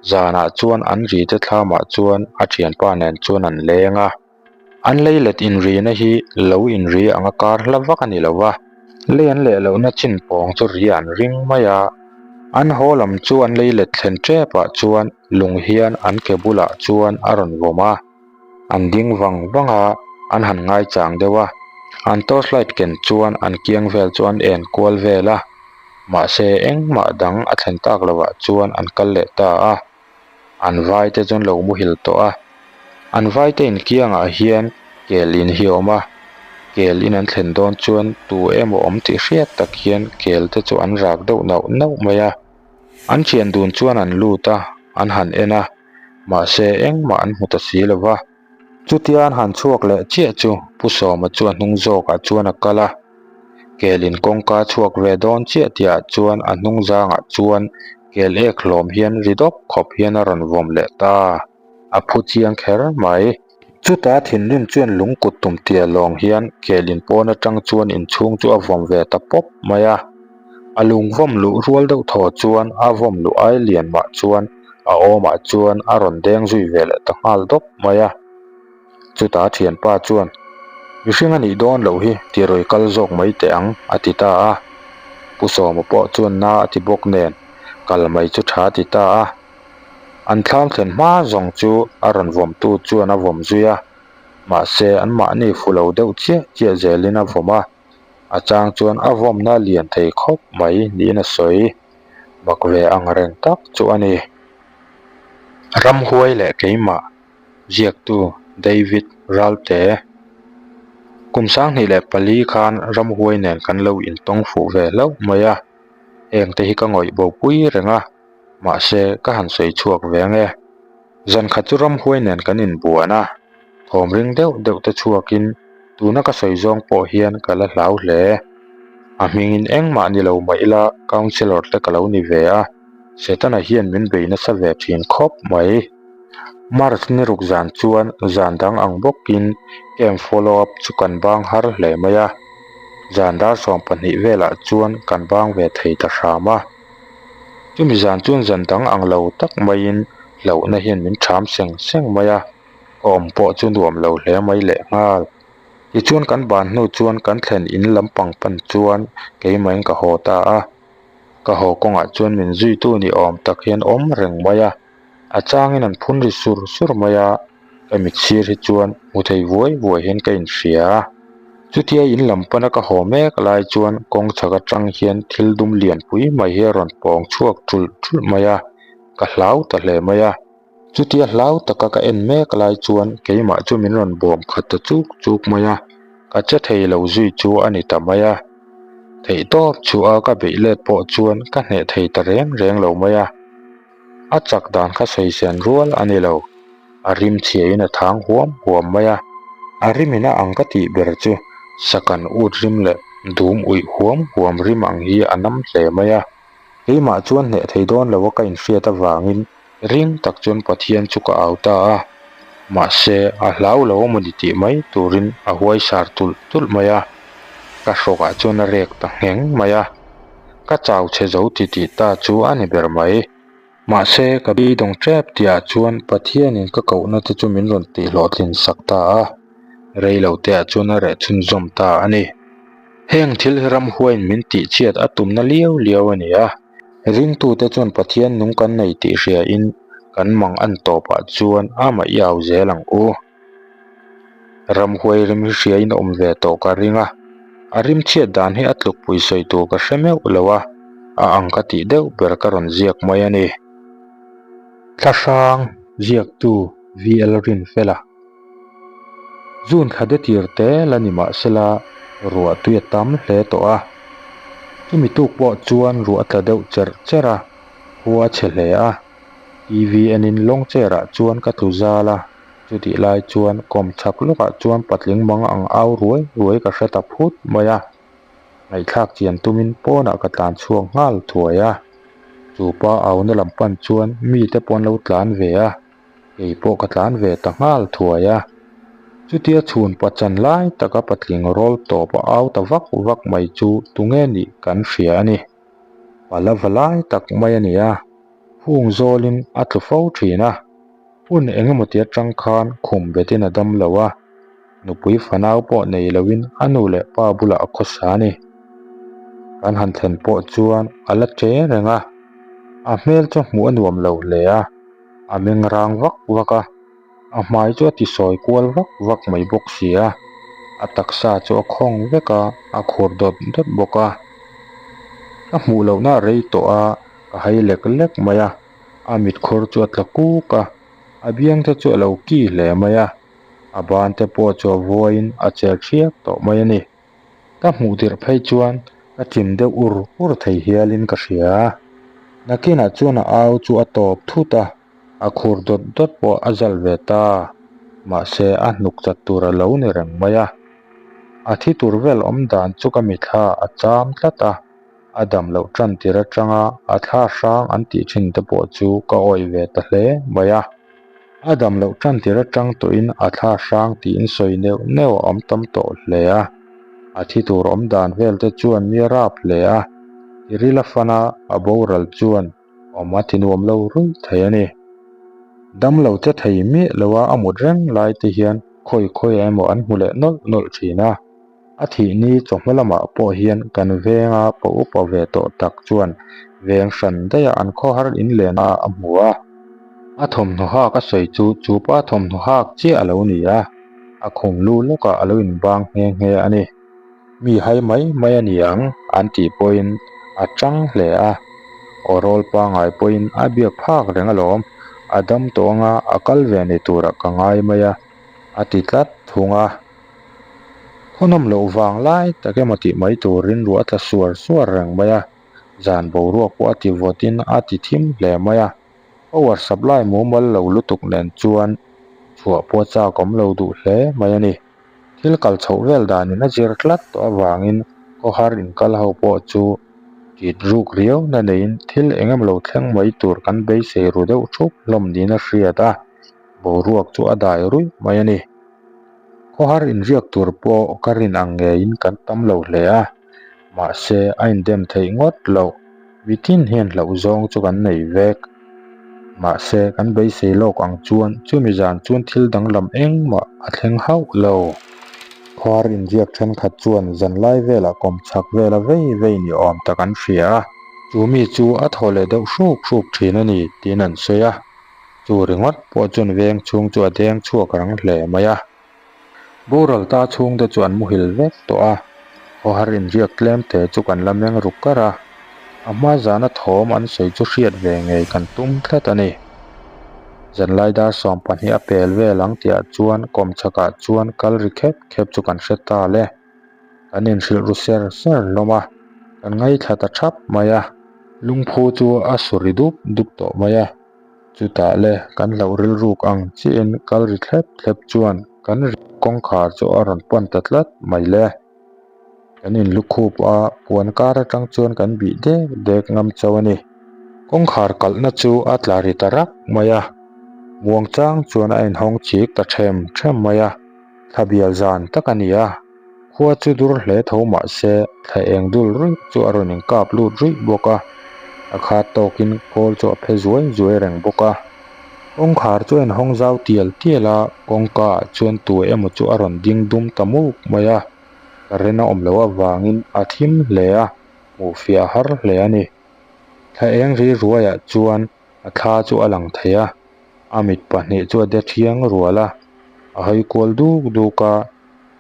zanah chuan an rite thlamah chuan a thianpa nen chuan an leng a. An lei let inrina hi lo inri anga kar hla vak a ni lo va, lei an leh lohna chin pawng chu ri an ring mai a. An haw lam chu an lei let thlen tepah chuan lung hian an ke bulah chuan a rawn vawm a. An ding vang vang a, an han ngaichang deuh a. An torchlight ken chuan an kiang vel chu an en kual vel a. Mahse engmah dang a thlen tak lovah chuan an kal leh ta a. An vai te chuan lo muhil tawh a. An vai te inkiangah hian kel in hi a awm a. Kel in an thlen dawn chuan tu emaw awm tih hriat tak hian kel te chu an rak deuh nauh nauh mai a. An thian dun chuan an lut a, an han en a. Mahse engmah an hmu ta si lo va. Chutia an han chhuak leh chiah chu Pu Sawma chu a hnung zawkah chuan a kal a. Kel in kawngka chhuak ve dawn chiah tihah chuan a hnung zangah chuan kel ek hlawm hian ri dawp khawp hian a rawn vawm leh ta. A phu chiang kher mai. Chuta thinrim chuan lung kut tum tia lawng hian kel in pawn atang chuan inchhung chu a vawm ve ta pawp mai a. A lung vawm luh rual deuh thaw chuan a vawm luh ai lian mah chuan a awmah chuan a rawn deng zui ve leh ta nghal dawp mai a. Chutah thianpa chuan, Mihring a nih dawn loh hi ti rawi kal zawk mai teh ang, a ti ta a. Pu Sawma pawh chuan na a ti bawk nen, kal mai chu tha a ti ta a. An thlam thlen hma zawng chu a rawn vawmtu chuan a vawm zui a, mahse anmahni fu lo deuh chiah chiah zelin a vawm a. A chang chuan a vawmna lian thei khawp mai niin a sawi. Mak ve ang reng tak chu a ni. Ramhuai leh keimah ziaktu David Ralte Kum 2004 khan ramhuai nen kan lo intawng fuh ve hlauh mai a, hengte hi ka ngawih bopui reng a. Mahse, ka han sawi chhuak ve ang e. Zan khat chu ramhuai nen kan inbuan a, thawm ring deuh deuh te chhuakin tuna ka sawi zawng pawh hian ka la hlau hle. A hmingin engmah ni lo mah ila councillor te ka lo ni ve a, Setana hian min bei nasa ve thin khawp mai. March ni ruk zan chuan zan dang ang bawkin camp follow up chu kan bang har hle mai a, zan dar 12 velah chuan kan bang ve thei ta hram a. Chumi zan chuan zan dang ang lo tak maiin hlauhna hian min ṭham seng seng mai a, ka awm pawh chu nuam lo hle mai lehnghal. Tichuan kan ban hnu chuan kan thlen in lampang pan chuan keimahin ka haw ta a, ka haw kawngah chuan min zuitu ni awm tak hian awm reng mai a, a changin an phun ri sur sur mai a, ka mit sir hi chuan hmu thei vuai vuai hian ka inhria a. Chutia in lam pana ka haw mek lai chuan kawng chhak atang hian thil dum lianpui mai hi a rawn pawng chhuak ṭulh ṭulh mai a, ka hlau ta hle mai a. Chutia hlau taka ka en mek lai chuan keimah chu min rawn bawm khat ta chuk chuk mai a, ka che thei lo zui chu a ni ta mai a. Theihtawp chhuah a ka beih let pawh chuan ka hneh thei ta reng reng lo mai a. A chak dan kha sawi sen rual a ni lo. A rim chhiain a thang huam huam mai a, a rimin a ang ka tih ber chu sakan ut rim leh dum uih huam huam rim ang hi a nam hle mai a. Keimah chuan hneh thei dawn lo a ka inhriat avangin ring tak chuan Pathian chu ka au ta a, mahse a hlau lo a mawni tih mai turin a huai sar tulh tulh mai a, ka hrawkah chuan a rek ta ngheng mai a, ka chau chhe zo titih ta chu a ni ber mai. Mahse, ka beidawng tep tihah chuan Pathianin ka kohna te chu min rawn tihhlawhtlin sak ta a, reilo teah chuan a reh chhunzawm ta a ni. Heng thil hi ramhuaiin min tihchhiat a tumna liau liau a ni a, ringtute chuan Pathian nung kan nei tih hriain kan mang an tawpah chuan amah i au zel ang u. Ramhuai rim hi hriain a awm ve tawh ka ring a, a rim chhiat dan hi a tlukpui sawi tur ka hre meuh lo a, a ang ka tih deuh ber ka rawn ziak mai a ni. Thlahrang ziaktu VL Rinfela June thla de tir te la ni mah sela ruah tui a tam hle tawh a, chumi tuk pawh chuan ruah a tla deuh cherh cherh a, khua a chhe hle a. TV enin long chair ah chuan ka tlu zal a, chutih lai chuan kawm chhak lawkah chuan patling mang ang au ruai ruai ka hre ta phut mai a, ngaihthlak chian tumin pawnah ka tlan chhuak nghal thuai a, chu pa auna lam pan chuan mite pawh an lo tlan ve a, kei pawh ka tlan ve ta nghal thuai a, chutia chhun pachan lai taka patling rawl tawp a au ta vak vak mai chu tunge nih kan hria a ni. Pala va lai tak mai a ni a, hung zawlin a tlu fo thin a, hun eng emaw ti atang khan khum betin a dam lo a, nupui fanau pawh nei loin a nu leh pa bulah a khawsa a ni. Kan han thlen pawh chuan a la che reng a, a hmel chu hmuh a nuam lo hle a, a meng rang vak vak a. A hmai chu a ti sawi kual vak vak mai bawk si a, a taksa chu a khawng vek a, a khur dawt dawt bawk a. Ka hmuh lohna a rei tawh a, ka hai lek lek mai a, a mitkhur chu a tla kuk a, a biang te chu a lo ki hle mai a, a ban te pawh chu a vuaiin a chel thiap tawh mai a ni. Ka hmuh tirh phei chuan ka chim deuh ur ur thei hialin ka hria a, nakinah chuan a au chu a tawp thut a. A khur dawt dawt pawh a zal ve ta, mahse a hnuk chat tur a lo ni reng mai a. A thi tur vel awm dan chu ka mithla a cham tlat a, a dam loh tan tir atanga a thla hrang an tih thin te pawh chu ka awih ve ta hle mai a. A dam loh tan tir atang tawhin a thla hrang tiin sawi neuh neuh a awm tam tawh hle a, a thi tur awm dan vel te chuan mi a rap hle a, tiril a fan a, a boral chuan Awm a ti nuam lo ruih thei a ni. Damlo che thei miah lo a a mut reng lai te hian khawi khawi emaw an hmu leh nawlh nawlh thin a. A thih ni chawhma lamah pawh hian kan venga pa upa ve tawh tak chuan veng hran daih a an khawhar in len a a hmu a. A thawmhnaw hak a sawi chu chu pa thawmhnaw hak chiah a lo ni a, a khum lu lawkah a lo inbang nghe nghe a ni. Mi hai mai mai a ni ang an tih pawhin a chang hle a, aw rawl pangai pawhin a biak phak reng alawm, a dam tawh anga a kal ve ni turah ka ngai mai a, a ti tlat thung a. Khawnawm loh vang lai tak emaw tih mai turin ruah a tla suar suar reng mai a, zan boruak pawh a ti vawtin a ti thim hle mai a, power supply mumal lo lutuk nen chuan chhuah pawh chak awm lo duh hle mai a ni. Thil kal chhoh vel danin a zir tlat tawh avangin khawhar inkal ho pawh chu tit ruk riau na neiin thil eng emaw lo thleng mai tur kan beisei ru deuh thup hlawm niin a hriat a, boruak chu a dai ruih mai a ni. Khawhar inriak tur pawh ka rin ang ngeiin kan tam lo hle a, mahse a indem theih ngawt loh. Mitin hian hlauh zawng chu kan nei vek. Mahse, kan beisei lawk ang chuan chumi zan chuan thil danglam engmah a thleng hauh lo. Khuar inriak thenkhat chuan zanlai velah kawm chhak vela vei vei ni awm tak an hria a, chu mi chu a thaw leh deuh hruk hruk thin a ni tiin an sawi a. Chu ringawt pawh chuan veng chhung chu a deng chhuak rang hle mai a. Boral ta chhungte chu an muhil vek tawh a, khawhar inriak tlem te chu kan la meng ruk kar a, a hma zana thawm an sawi chu hriat ve ngei kan tum tlat a ni. Zanlai dar 12 a pel vel ang tihah chuan kawmchhakah chuan kal ri khep khep chu kan hre ta le. Kan inhrilh ru ser ser hlawm a, kan ngaithla ta thap mai a, lungphu chu a su ri dup dup tawh mai a. Chutah le kan hlauh rilruk ang chiahin kal ri thlep thlep chuan kan kawngkhar chu a rawn pan ta tlat mai le. Kan inlukhup a, puan kar atang chuan kan bih dek dek ngam chauh a ni. Kawngkhar kalhna chu a tla ri ta rak mai a, muang chang chuan a inhawng chik ta them them mai a, thla bial zan tak a ni a. Khua chu dur hle tho mah se thla eng dul ruih chu a rawn inkap lut ruih bawk a, a khat tawkin khawl chu a phe zuai zuai reng bawk a. Kawngkhar chu a inhawng zau tial tial a, kawngka ah chuan tu emaw chu a rawn ding dum ta muk mai a, current a awm loh avangin a thim hle a, hmuh fiah har hle a ni. Thla eng ri ruaiah chuan a thla chu a lang thei a, a mit pahnih chu a de thiang rual a, a hawi kual duk duk a,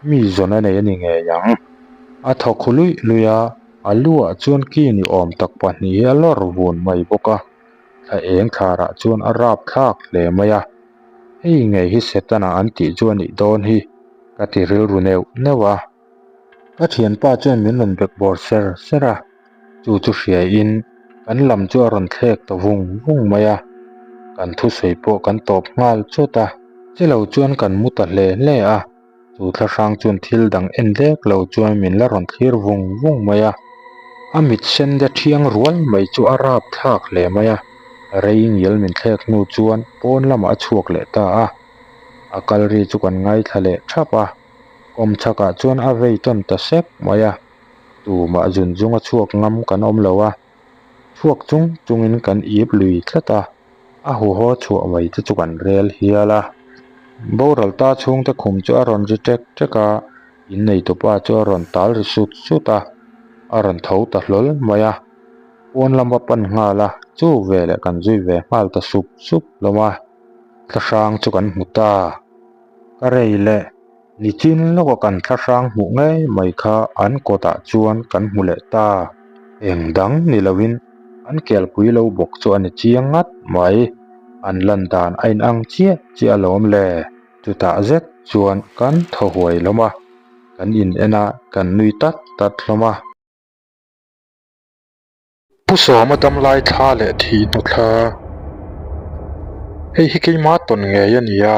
mi zawn a nei a ni ngei ang. A thaw khu luih luih a, a lu ah chuan ki ni awm tak pahnih hi a lawr vun mai bawk a, thla eng thlarah chuan a rap thlak hle mai a, hei ngei hi Setana an tih chu a nih dawn hi ka ti rilru neuh neuh a. Ka thianpa chuan min rawn bek bawr ser ser a. Chu chu hriain kan lam chu a rawn thlek ta vung vung mai a, kan thusawi pawh kan tawp nghal chawt a, chilo chuan kan mu ta hle hle a, chu thlahrang chuan thil dang en lek lo chuan min la rawn thlir vung vung mai a, a mit sen de thiang rual mai chu a rap thlak hle mai a, rei ngial min thlek hnu chuan pawn lamah a chhuak leh ta a, a kal ri chu kan ngaithla leh thap a, kawmchhakah chuan a vei tawn ta sek mai a. Tumah zun zunga chhuak ngam kan awm lo a, chhuak chung chungin kan ip lui tlat a, a huhaw chhuah mai te chu kan rel hial a. Boral ta chhungte khum chu a rawn ri ṭek ṭek a, inneitupa chu a rawn tal ri sut sut a, a rawn tho ta hlawl mai a, pawn lama pan nghal a, chu veleh kan zui ve nghal ta sup sup hlawm a, thlahrang chu kan hmu ta. Ka rei leh. Nichin lawka kan thlahrang hmuh ngei mai kha an kawtah chuan kan hmu leh ta. Eng dang ni loin an kelpui lo bawk chu a ni chiang ngat mai. An lan dan a inang chiah chiah alawm le. Chutah zet chuan kan thaw huai hlawm a, kan in en a, kan nui tat tat hlawm a. Pu Sawma damlai thla leh thih hnu thla. Hei hi keima tawn ngei a ni a,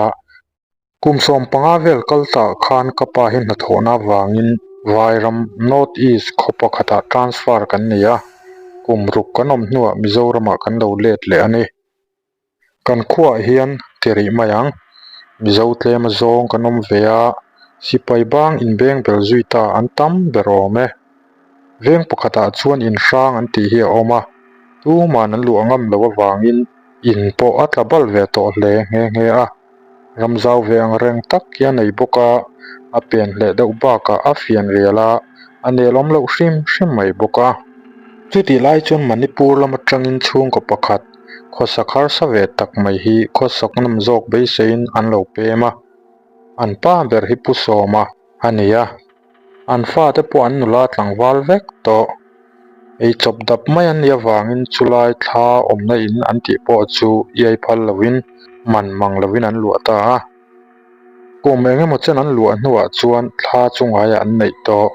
kum 15 vel kal tah khan ka pa hi hnathawhna avangin Vairam North East khaw pakhatah transfer kan nei a, kum ruk kan awm hnuah Mizoramah kan lo let leh a ni. Kan khuaah hian ti rih mai ang. Mizo tlem a zawng kan awm ve a, sipai bang inbeng bel zui ta an tam ber awm e. Veng pakhatah chuan in hrang an tih hi a awm a, tuman an luah ngam loh avangin in pawh a tla bal ve tawh hle nghe nghe a. Ram zau ve ang reng tak hi a nei bawk a, a pen hleh deuh bakah a fian rial a, a nelawm loh hrim hrim mai bawk a. Chutih lai chuan Manipur lam atangin chhungkaw pakhat khawsak harsa ve tak mai hi khawsak nawm zawk beiseiin an lo pem a, an pa ber hi Pu Sawma a ni a. An fate pawh an nula tlangval vek tawh. Ei chawp dap mai an nih avangin chulai thla awmna in an tih pawh chu iai phal lovin man mang lovin an luah ta a. Kum eng emaw chen an luah hnuah chuan thla chu ngaiah an neih tawh.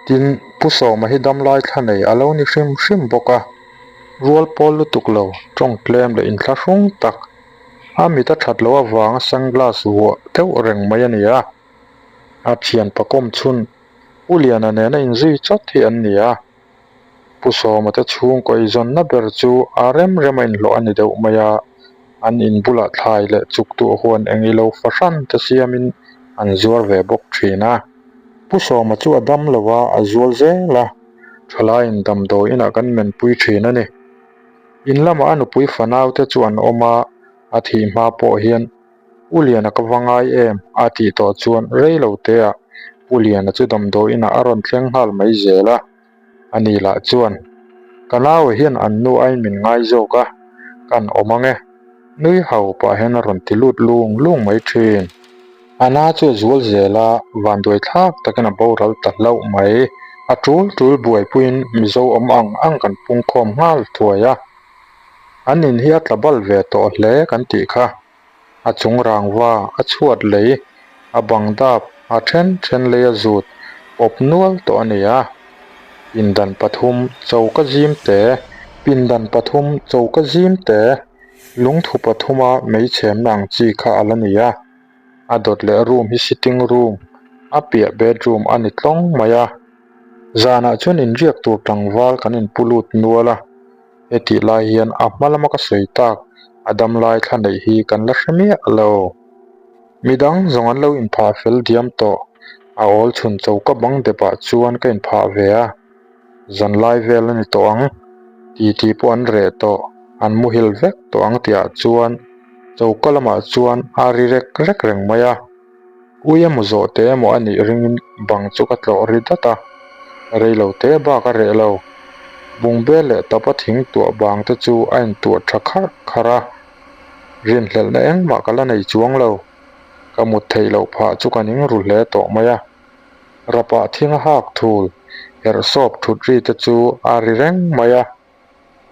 Tin, Pu Sawma hi damlai thla nei a lo ni hrim hrim bawk a. Rual pawl lutuk lo, tawng tlem leh inthlahrung tak, a mit a that loh avanga sunglass vuah deuh reng mai a ni a. A thian pakawm chhun Pu Liana nena inzui chawt hi an ni a. Pu Sawma te chhungkaw eizawnna ber chu a rem rem a inhlawh a ni deuh mai a, an in bulah thlai leh chuk tuah huan eng ilo fahran te siamin an zuar ve bawk thin a. Pu Sawma chu a dam lo a, a zual zel a, thalaiin damdawi inah kan menpui thin a ni. In lamah a nupui fanau te chu an awm a, a thih hma pawh hian Pu Liana ka va ngai em? a tih tawh chuan rei lo teah Pu Liana chu damdawi inah a rawn thleng nghal mai zel a. Ani lah chuan, Ka naue hian an nu aiin min ngai zawk a, kan awm ang e. Nui hau pah hian a rawn ti lut lung lung mai thin. A na chu a zual zel a, vanduai thlak takin a boral ta hlauh mai. A tul tul buaipuiin Mizo awm ang ang kan pungkhawm nghal thuai a. An in hi a tla bal ve tawh hle kan tih kha. A chung rangva, a chhuat lei, a bang dap, a then then lei a zut pawp nual tawh a ni a. Pindan pathum choka zim te, pindan pathum choka zim te. Lungthu pathuma meichhemna ang chi kha a la ni a, a dawt leh room hi sitting room, a piah bedroom a ni tlawng mai a. Zanah chuan inriak tur tlangval kan inpu lut nual a, hetih lai hian a hma lama ka sawi tak a dam lai thla neih hi kan la hre miah lo. Midang zawng an lo inphah fel diam tawh, a awl chhun choka bang depah chuan ka inphah ve a. Zanlai vel a ni tawh ang, titi pawh an reh tawh, an muhil vek tawh ang tihah chuan choka lamah chuan a ri rek rek reng mai a. Ui emaw zawh teh emaw a nih ringin bang chu ka tlawh ri dat a, rei lo te bak a reh lo. Bungbel leh tapa thing tuah bang te chu a intuah tha kharh kharh a, rinhlelhna engmah ka la nei chuang lo. Ka mut theih loh phah chu ka ning ru hle tawh mai a. Rapah thing a hak thul, herh sawp thut ri te chu a ri reng mai a.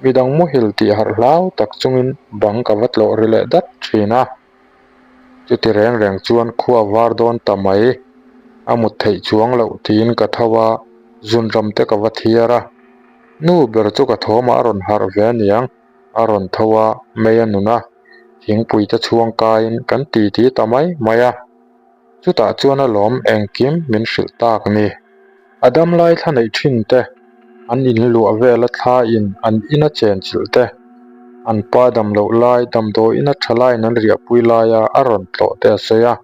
Midang muhil tih harh hlau tak chungin bang ka va tlawh ri leh dat thin a. Chuti reng reng chuan khua var dawn ta mai, a mut theih chuang loh tiin ka tho a, zunram te ka va thiar a. Nu ber chu ka thawmah a rawn harh ve aniang, a rawn tho a, mei a nun a, thingpui te chhuang kaiin kan titi ta mai mai a. Chutah chuan a lawm engkim min hrilh tak ni. A dam lai thla neih thin te, an in luah vela thla in an ina chen chilh te, an pa dam loh lai damdawi ina tha laiin an riahpui laia a rawn tlawh te a sawi a.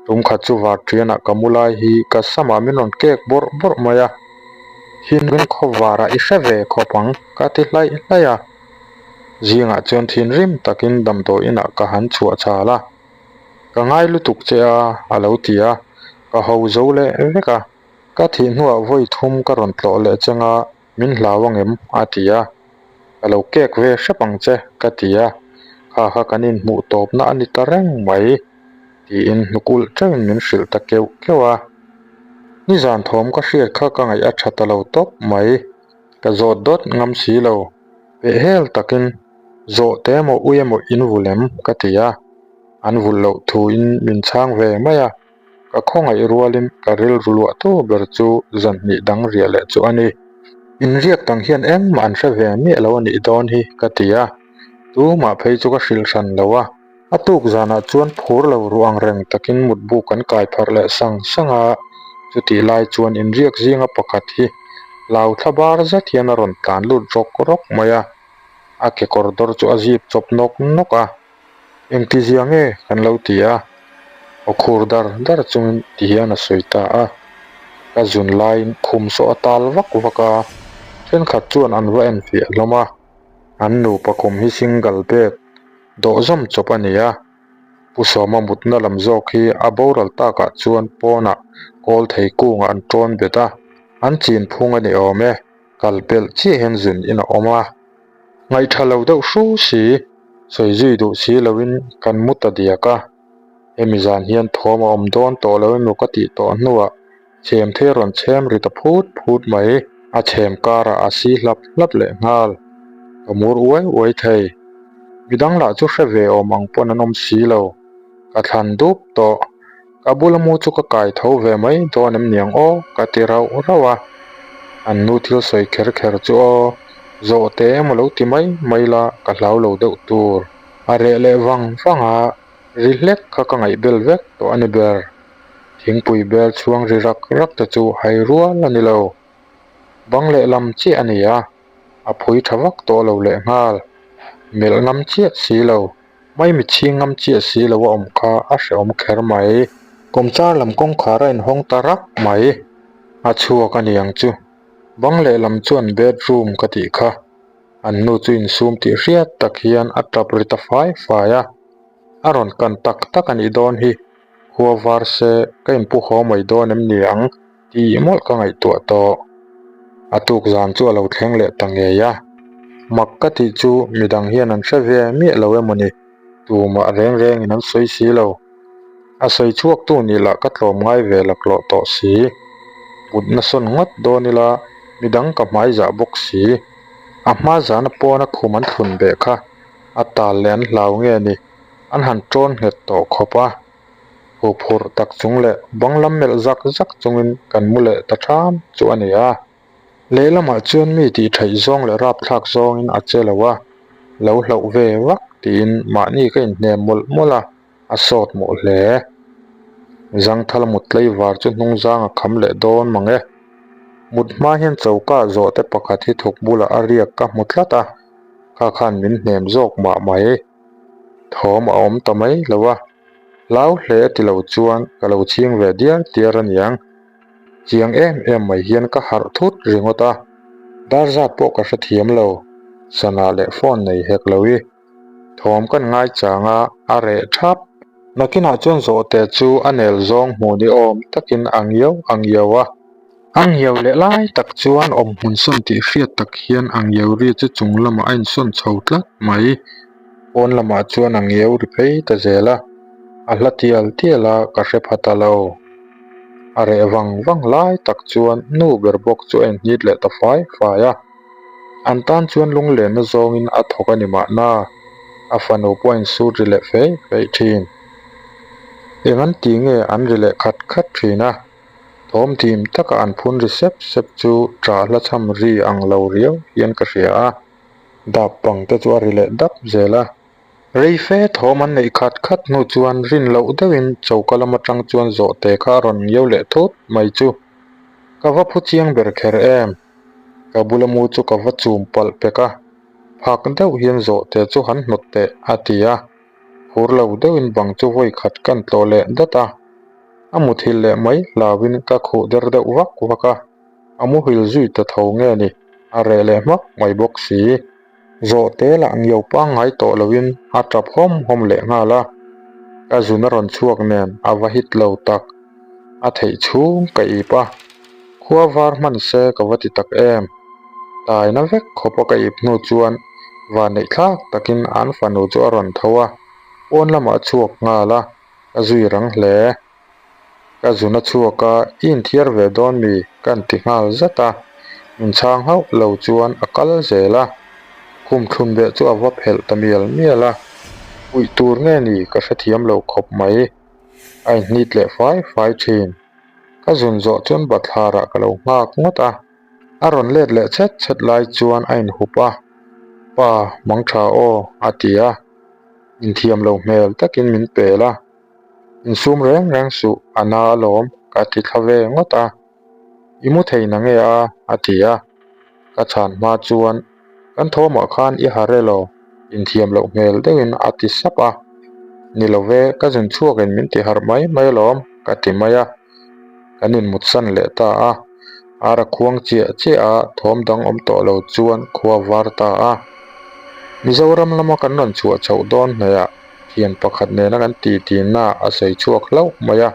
Tum khat chu varṭianah ka mu lai hi ka samah min rawn kek bawrh bawrh mai a, Thinrim khawvarah i hre ve khawp ang ka ti hlaih hlaih a. Zingah chuan thinrim takin damdawi inah ka han chhuah chhal a. Ka ngai lutuk che a, a lo ti a, ka ho zo leh vek a. Ka thih hnuah vawi thum ka rawn tlawh leh cheng a, min hlau angem? a ti a. Ka lo kek ve hrep ang che, ka ti a. Kha kha kan inhmuh tawpna a ni ta reng mai, tiin hnuk ulh teuhin min hrilh ta keuh keuh a. Nizan thawm ka hriat kha ka ngaih a tha ta lo tawp mai. Ka zawt dawt ngam si lo, pehhel takin zawh te emaw ui emaw in vul em? ka ti a, an vulh loh thuin min chhang ve mai a, ka khawngaih rualin ka rilru luah tu ber chu zan hnih dang riah leh chu a ni. Inriak dang hian engmah an hre ve miah lo a nih dawn hi ka ti a, tumah phei chu ka hrilh hran lo a. A tuk zanah chuan phur lo ruh ang reng takin mutbu kan kai pharh leh sang sang a, chutih lai chuan inriak zinga pakhat hi hlau thla bar zet hian a rawn tlan lut rawk rawk mai a, a kekawr dawr chu a zip chawp nawk nawk a, Engtizia nge kan lo ti a, aw khur dar dar chungin ti hian a sawi ta a, ka zun laiin khum saw a tal vak vak a, thenkhat chuan an va enfiah hlawm a, an nupa khum hi single bed Dawh zawm chawp a ni a, Pu Sawma mutna lam zawk hi a boral takah chuan pawnah kawl thei kungah an tawn bet a, an chin phung a ni awm e, kal pelh chiah hian zun in a awm a. Ngaihtha lo deuh hru si, sawi zui duh si loin kan mu ta diak a, hemi zan hian thawm a awm dawn tawh lo emaw ka tih tawh hnuah Chhem thei rawn chhem ri ta phut phut mai. A chhem karah a si hlap hlap leh nghal. Ka mur uai uai thei. Midang lah chu hre ve awm ang pawn an awm si lo. Ka thlan dup tawh. Ka bula mu chu ka kai tho ve mai dawn em niang aw ka ti rauh rauh a. An nu thil sawi kher kher chu aw zawh teh emaw lo ti mai mai la ka hlau lo deuh tur. A reh leh vang vang a, ri hlek kha ka ngaihbel vek tawh a ni ber. Thingpui bel chhuang ri rak rak te chu hai rual a ni lo. Bang lehlam chiah a ni a, a phui tha vak tawh lo lehnghal. Melh ngam chiah si lo, maimi chhing ngam chiah si lo a awm kha a hrehawm kher mai. Kawmchar lam kawngkhar a inhawng ta rak mai. A chhuak a ni ang chu. Bang lehlam chuan bedroom ka tih kha. An nu chu insum tih hriat tak hian a tap ri ta fai fai a. A rawn kan tak tak a nih dawn hi. Khua var se ka inpu haw mai dawn em ni ang tih mawlh ka ngaihtuah tawh. A tuk zan chu a lo thleng leh ta ngei a. Mak ka tih chu midang hian an hre ve miah lo emaw ni, tumah reng rengin an sawi si lo. A sawi chhuak tu nih lah ka tlawm ngai ve laklawh tawh si. Mutna sawn ngawt dawn ila midang ka hmai zah bawk si. A hma zana pawna khum an thlun beh kha a tal leh an hlau nge ni. An han ṭawn nghet tawh khawp a, huphurh tak chung leh bang lam melh zak zak chungin kan mu leh ta ṭham chu a ni a. Lehlamah chuan mi tih ṭhaih zawng leh rapthlak zawngin a che lo a, Lo hlauh ve vak tiin mahni ka inhnem mawlh mawlh a, a sawt mawh hle. Zangthal mut tlaivar chu hnung zang a kham leh dawn mang e. Mut hma hian choka zawhte pakhat hi thawk bulah a riak ka hmu tlat a, kha khan min hnem zawk mah mai. Thawm a awm ta mai lo a, hlau hle ti lo chuan ka lo chhing ve diar diar a niang. Chiang em em mai hian ka harh thut ringawt a, dar zat pawh ka hrethiam lo, sana leh phone nei hek lo i. Thawm kan ngai chang a, a reh thap. Nakinah chuan zawhte chu a nel zawng hmuh ni awm takin a ngiau a ngiau a. A ngiau leh lai tak chuan awm hmun sawn tih hriat tak hian a ngiau ri chu chung lamah a insawn chho tlat mai. Pawn lamah chuan a ngiau ri phei ta zel a, a hla tial tial a, ka hre pha ta lo. A reh vang vang lai tak chuan nu ber bawk chu a inhnit leh ta fai fai a. An tan chuan lunglenna zawngin a thawk a ni mahna, a fanu pawh a insut ri leh feih feih thin. Eng an ti nge an ri leh khat khat thin a, thawm dim taka an phun ri sep sep chu ṭah hla chham ri ang lo riau hian ka hria a, dap bang te chu a ri leh dap zel a. Rei fe thawm an neih khat khat hnu chuan rin loh deuhin choka lam atang chuan zawhte kha a rawn ngiau leh thut mai chu ka va phu chiang ber kher em. Ka bula mu chu ka va chum palh pek a, phak deuh hian zawhte chu han hnawt teh a ti a, phur lo deuhin bang chu vawi khat kan tlawh leh dat a, a muthilh leh mai hlauhin ka khuh der deuh vak vak a, a muhil zui ta tho nge ni, a reh leh hmak mai bawk si. Zawhte lah ngiau pangngai tawh loin a tap hawm hawm leh nghal a, ka zun a rawn chhuak nen a va hit lo tak. A theih chhung ka ip a, khua var hman se ka va ti tak em. Taina vek khawpa ka ip hnu chuan vanneih thlak takin an fanu chu a rawn tho a, pawn lamah a chhuak nghal a, ka zui rang hle. Ka zun a chhuak a, i inthiar ve dawn mi? Ka inti nghal zat a, min chhang hauh lo chuan a kal zel a, khum thlun beh chu a va phelh ta mial mial a, puih tur nge ni ka hrethiam lo khawp mai, a inhnit leh fai fai thin. Ka zun zawh chuan bathlarah ka lo nghak ngawt a, a rawn let leh chhet chhet lai chuan a inhup a, Pa, mangtha aw, a ti a, inthiam lo hmel takin min pel a. Insum reng reng suh, a na alawm, ka ti thla ve ngawt a. I mu thei na nge a? a ti a. Ka chhan hma chuan, Kan thawmah khan i ha rel aw, inthiam loh hmel deuhin a ti sap a. Ni lo ve, ka zun chhuakin min ti harh mai mai alawm, ka ti mai a. Kan inmutsan leh ta a. Ar a khuang chiah chiah a, thawm dang awm tawh lo chuan khua var ta a. Mizoram lama kan rawn chhuah chhoh dawn hnaihah thian pakhat nena kan ti tihna a sawi chhuak hlauh mai a,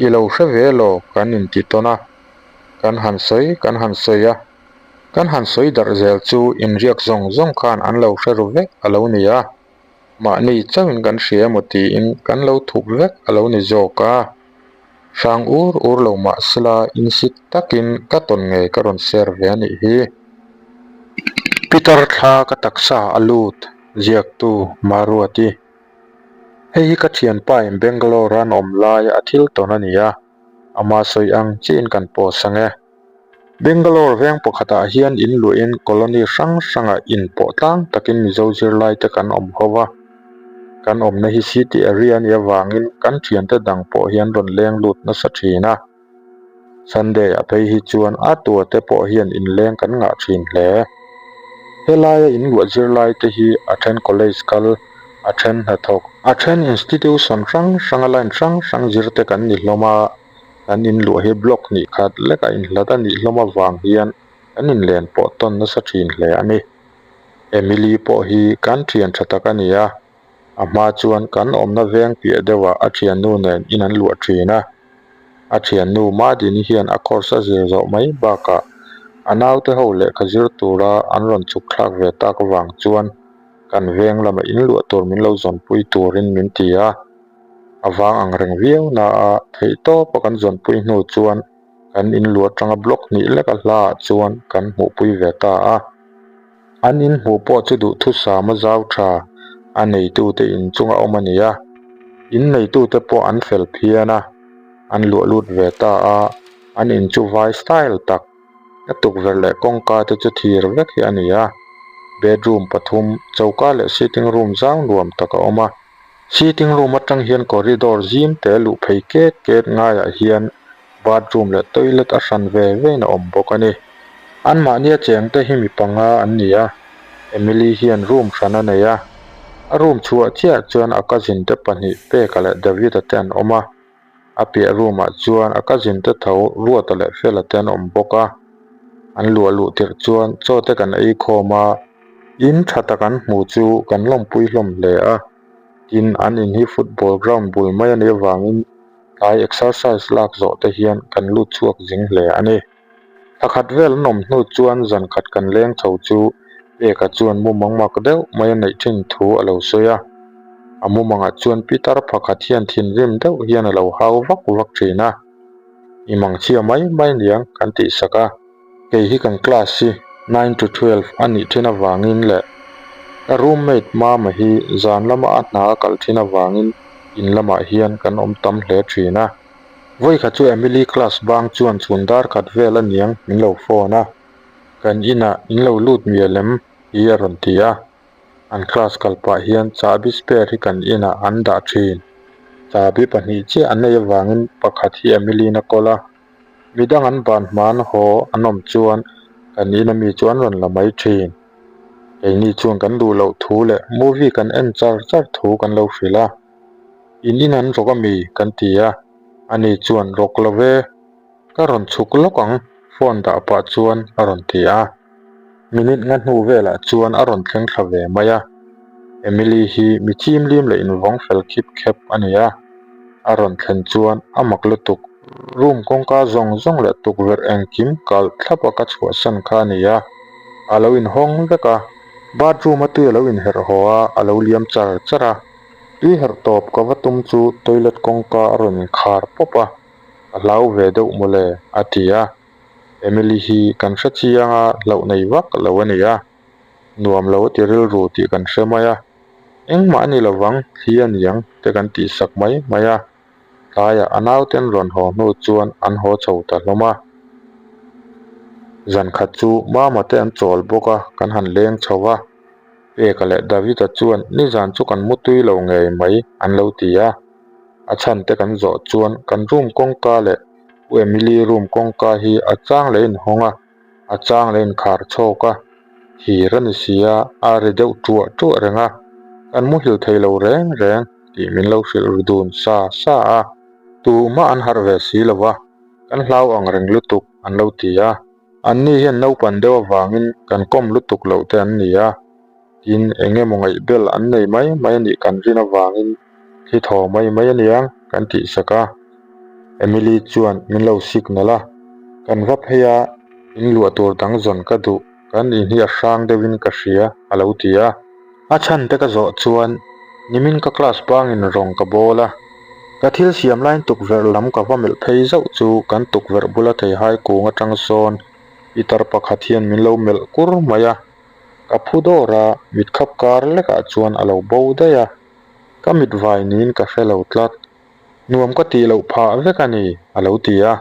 I lo hre ve law kan inti tawn a, kan han sawi kan han sawi a, kan han sawi darh zel chu inriak zawng zawng khan an lo hre ru vek a lo ni a, mahni chauhin kan hria emaw tiin kan lo thup vek a lo ni zawk a, hrang ur ur lo mahsela insit takin ka tawn ngei ka rawn share ve a nih hi. Peter thla ka taksa a lut. Ziaktu Maruati, Hei hi ka thianpa in Bangalore an awm lai a thil tawn a ni a, ama sawi ang chiin kan post ang e. Bangalore veng pakhatah hian in luahin colony hrang hrangah in pawh tlang takin Mizo zirlaite kan awm ho va. Kan awmna hi city area a nih avangin kan thiante dang pawh hian rawn leng lut nasa thin a. Sunday a phei hi chuan a tua te pawh hian inleng kan ngah thin hle. Helaia inluah zirlai te hi a then college kal, a then hnathawk, a then institution hrang hranga line hrang hrang zir te kan ni hlawm a, kan inluah hi block hnih khat lek a inhlat a nih hlawm avang hian kan inlen pawh tawn nasa thin hle a ni. Emily pawh hi kan thian tha tak a ni a. A hma chuan kan awmna veng piah deuhah a thiannu nen in an luah thin a. A thiannu Madini hian a course a zir zawh mai bakah a naute ho lehkha zir tura an rawn chhuk thlak ve tak avang chuan kan veng lama in luah tur min lo zawnpui turin min ti a. A vang ang reng viau na a theihtawpa kan zawnpui hnu chuan kan in luah atanga block hnih leka hlaah chuan kan hmuhpui ve ta a. An in hmuh pawh chu duhthusam a zau tha, a neitute in chunga awm a ni a. In neitute pawh an fel phian a, an luah lut ve ta a, an in chu vai style tak, a tukverh leh kawngka te chu thir vek hi a ni a. Bedroom pathum, choka leh sitting room zau nuam tak a awm a. Sitting room atang hian corridor zim te luh phei ket ket ngaiah hian bathroom leh toilet a hran ve vein a awm bawk a ni. Anmahnia chengte hi mi panga an ni a, Emily hian room hran a nei a. A room chhuah chiah chuan a cousin te pahnih Peka leh David-a te an awm a. A piah room ah chuan a cousin te tho Ruata leh Fela te an awm bawk a. An luah luh tirh chuan chaw te kan ei khawm a, in tha tak an hmu chu kan lawmpui hlawm hle a. Tin, an in hi football ground bul mai a nih avangin tlai exercise lak zawh te hian kan lut chhuak zing hle a ni. Thla khat vel an awm hnu chuan zan khat kan leng chho chu Peka chuan mumang mak deuh mai a neih thin thu a lo sawi a. A mumangah chuan Pitar pakhat hian thinrim deuh hian a lo hau vak vak thin a. I mangchhia mai mai niang kan tih sak a. Kei hi kan class hi nine to twelve a nih thin avangin leh ka roommate Mama hi zan lama a hna a kal thin avangin in lamah hian kan awm tam hle thin a. Vawikhat chu Emily class bang chuan chhun dar khat vel a niang min lo phone a, kan inah in lo lut mial em hi a rawn ti a. An class kal pah hian chahbi spare hi kan inah an dah thin. Chahbi pahnih chiah an nei avangin pakhat hi Emily-in a kawl a, midang an ban hman haw an awm chuan kan ina mi chu an rawn la mai thin. Keini chuan kan duh loh thu leh movie kan en char char thu kan lo hrilh a. In in an rawk ami? kan ti a, ani chuan rawk lo ve, ka rawn chhuk lawk ang phone dah pah chuan a rawn ti a. Minute nga hnu velah chuan a rawn thleng thla ve mai a, Emily hi mi chimlim leh invawng fel khip khep a ni a, a rawn thlen chuan a mak lutuk, room kawngka zawng zawng leh tukverh engkim kalh thlap a ka chhuahsan kha a ni a, a lo inhawng vek a, bathroom a tui a lo inherh haw a, a lo liam char char a. Tui herh tawp ka va tum chu toilet kawngka a rawn inkhar pawp a, ka hlau ve deuh mawle a ti a. Emily hi kan hre chiang a, hlauh nei vak lo a ni a, nuam lo a ti rilru tih kan hre mai a, engmah a ni lovang thli a niang te kan tih sak mai mai a. Tlaiah a nauten rawn haw hnu chuan an haw chho ta hlawm a. Zan khat chu Mama te an chawl bawk a, kan han leng chho a. Peka leh David-a chuan nizan chu kan mutui lo ngei mai an lo ti a. A chhan te kan zawh chuan kan room kawngka leh U Emily room kawngka hi a chang leh inhawng a, a chang leh inkhar chhawk a, thir a ni si a, a ri deuh ṭuah ṭuah reng a, kan muhil thei lo reng reng tih min lo hrilh ru dun sa sa a, tumah an harh ve si lo va, kan hlau ang reng lutuk an lo ti a. Anni hian naupan deuh avangin kan kawm lutuk loh te an ni a, tin eng emaw ngaihbel an nei mai mai a nih kan rin avangin thli thaw mai mai a niang kan tih sak a. Emily chuan min lo signal a, kan va phei a, in luah tur dang zawn ka duh, kan in hi a hrang deuhin ka hria a lo ti a. A chhan te ka zawh chuan nimin ka class bangin rawng ka bawl a, ka thil siam laiin tukverh lam ka va melh phei zauh chu kan tukverh bula theihai kung atang sawn pitar pakhat hian min lo melh kur mai a, ka phu dawr a, mit khap kar lekah chuan a lo bo daih a, ka mit vai niin ka hre lo tlat. Nuam ka tih loh phah vek a ni, a lo ti a.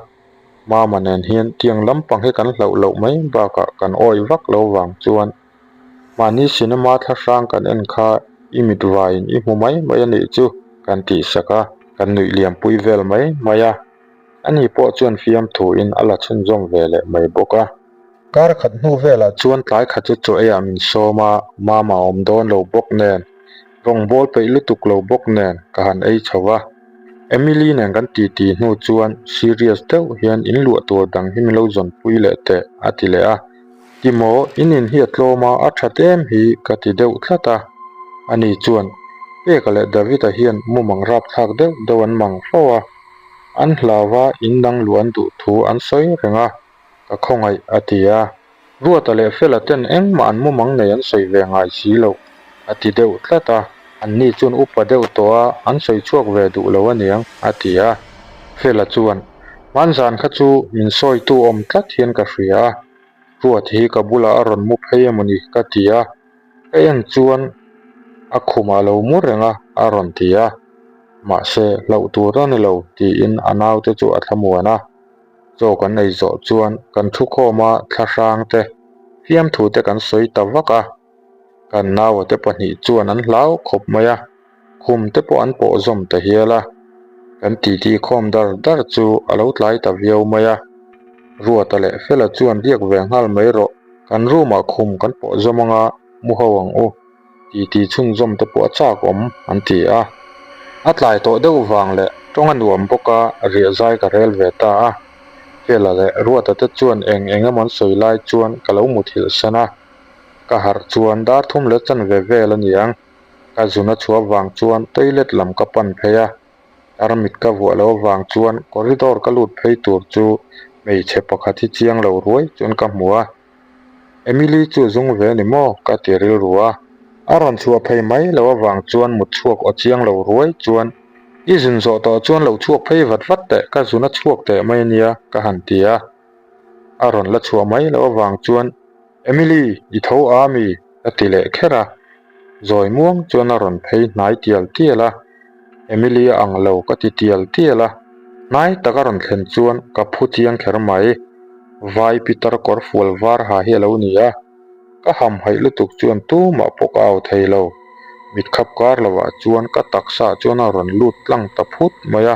Mama nen hian tiang lampang hi kan hlauh loh mai bakah kan awih vak lo vang chuan Mahni cinema thlahrang kan en kha i mit vaiin i hmu mai mai a nih chu kan tih sak a, kan nuih liampui vel mai mai a. Ani pawh chuan fiamthuin a la chhunzawm ve leh mai bawk a. Kar khat hnu velah chuan tlai khat chu chaw eiah min sawm a, mama awm dawn lo bawk nen, rawngbâwl peih lutuk lo bawk nen ka han ei chho va. Emily nen kan titi hnu chuan serious deuh hian in luah tur dang hi min lo zawnpui leh teh a ti leh a. Timaw, in in hi a tlawm a, a that em hi ka ti deuh tlat a. Ani chuan, Peka leh David-a hian mumang rapthlak deuh deuh an mang fo a, an hlau va in dang luah an duh thu an sawi reng a, ka khawngaih a ti a. Ruata leh Fela ten engmah an mumang nei an sawi ve ngai si loh a ti deuh tlat a. Anni chuan upa deuh tawh a, an sawi chhuak ve duh lo aniang a ti a. Fela chuan, Hmanzan kha chu min sawitu awm tlat hian ka hria a, Ruat hi ka bulah a rawn mu phei emawni ka ti a, ka en chuan a khumah lo mu reng a a rawn ti a. Mahse, hlauh tur a ni lo tiin a naute chu a thlamuan a. Chaw kan ei zawh chuan kan thu khawm a thlahrang te, fiamthu te kan sawi ta vak a. Kan naua te pahnih chuan an hlau khawp mai a, khum te pawh an pawh zawm ta hial a. Kan titi khawm dar dar chu a lo tlai ta viau mai a. Ruata leh Fela chuan riak ve nghal mai rawh, kan room ah khum kan pawh zawm anga mu ho ang u. Titi chhunzawm te pawh a chak awm an ti a. A tlai tawh deuh vang leh tawng a nuam bawk a, riah zai ka rel ve ta a. Fela leh Ruata te chuan eng eng emaw an sawi lai chuan ka lo muthilh san a. Ka harh chuan dar thum leh chanve vel a ni ang. Ka zun a chhuah vang chuan toilet lam ka pan phei a. Tarmit ka vuah loh avang chuan corridor ka lut phei tur chu hmeichhe pakhat hi chiang lo ruai chuan ka hmu a. Emily chu zung ve ni maw? ka ti rilru a. A rawn chhuah phei mai loh avang chuan mut chhuak aw chiang lo ruai chuan I zun zawh tawh chuan lo chhuak phei vat vat teh ka zun a chhuak teh mai ania ka han ti a. A rawn la chhuah mai loh avang chuan Emily i tho a mi? ka ti leh kher a. Zawi muang chuan a rawn phei hnai tial tial a. Emily a ang lo ka ti tial tial a. Hnai tak a rawn thlen chuan ka phu chiang kher mai. Vai Peter kawr fual var ha hi a lo ni a. Ka hamhaih lutuk chuan tumah pawh ka au thei lo. Mitkhap kar lovah chuan ka taksa chuan a rawn lut tlang ta phut mai a.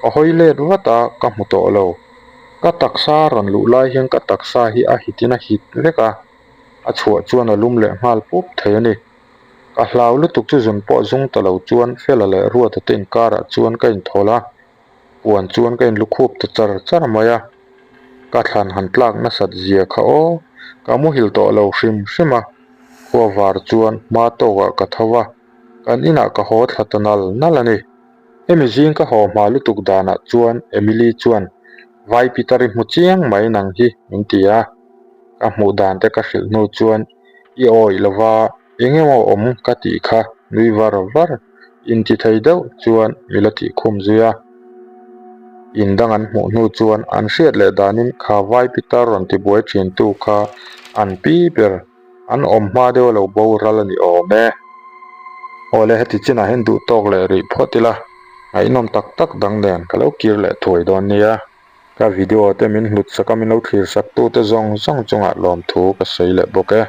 Ka hawi let vat a, ka hmu tawh lo. Ka taksa a rawn luh lai hian ka taksa hi a hitin a hit vek a, a chhuah chuan a lum leh nghal pup thei a ni. Ka hlau lutuk chu zun pawh zung ta lo chuan Fela leh Ruata te inkarah chuan ka inthawlh a, puan chuan ka inlukhup ta char char mai a. Ka thlan han tlak nasat zia kha aw, ka muhil tawh lo hrim hrim a, khua var chuan hma tawkah ka tho va, kan inah ka haw thla ta nal nal a ni. Hemi zing ka haw hma lutuk danah chuan Emily chuan Vai Peter i hmu chiang mai nang hi min ti a, ka hmuh dan te ka hrilh hnu chuan i awih lova eng emaw awm ka tih kha nui var var inti thei deuh chuan mi la tih khum zui a. In dang an hmuh hnu chuan an hriat leh danin kha Vai Peter rawn tibuai thintu kha an pi ber An awm hma deuh a lo boral a ni awm e. Awle heti chinah hian duh tawk leh rih phawt ila, ngaihnawm tak tak dang nen ka lo kir leh thuai dawn nia. Ka video te min hlut sak a min lo thlir sak tute zawng zawng chungah lawmthu ka sawi leh bawk e.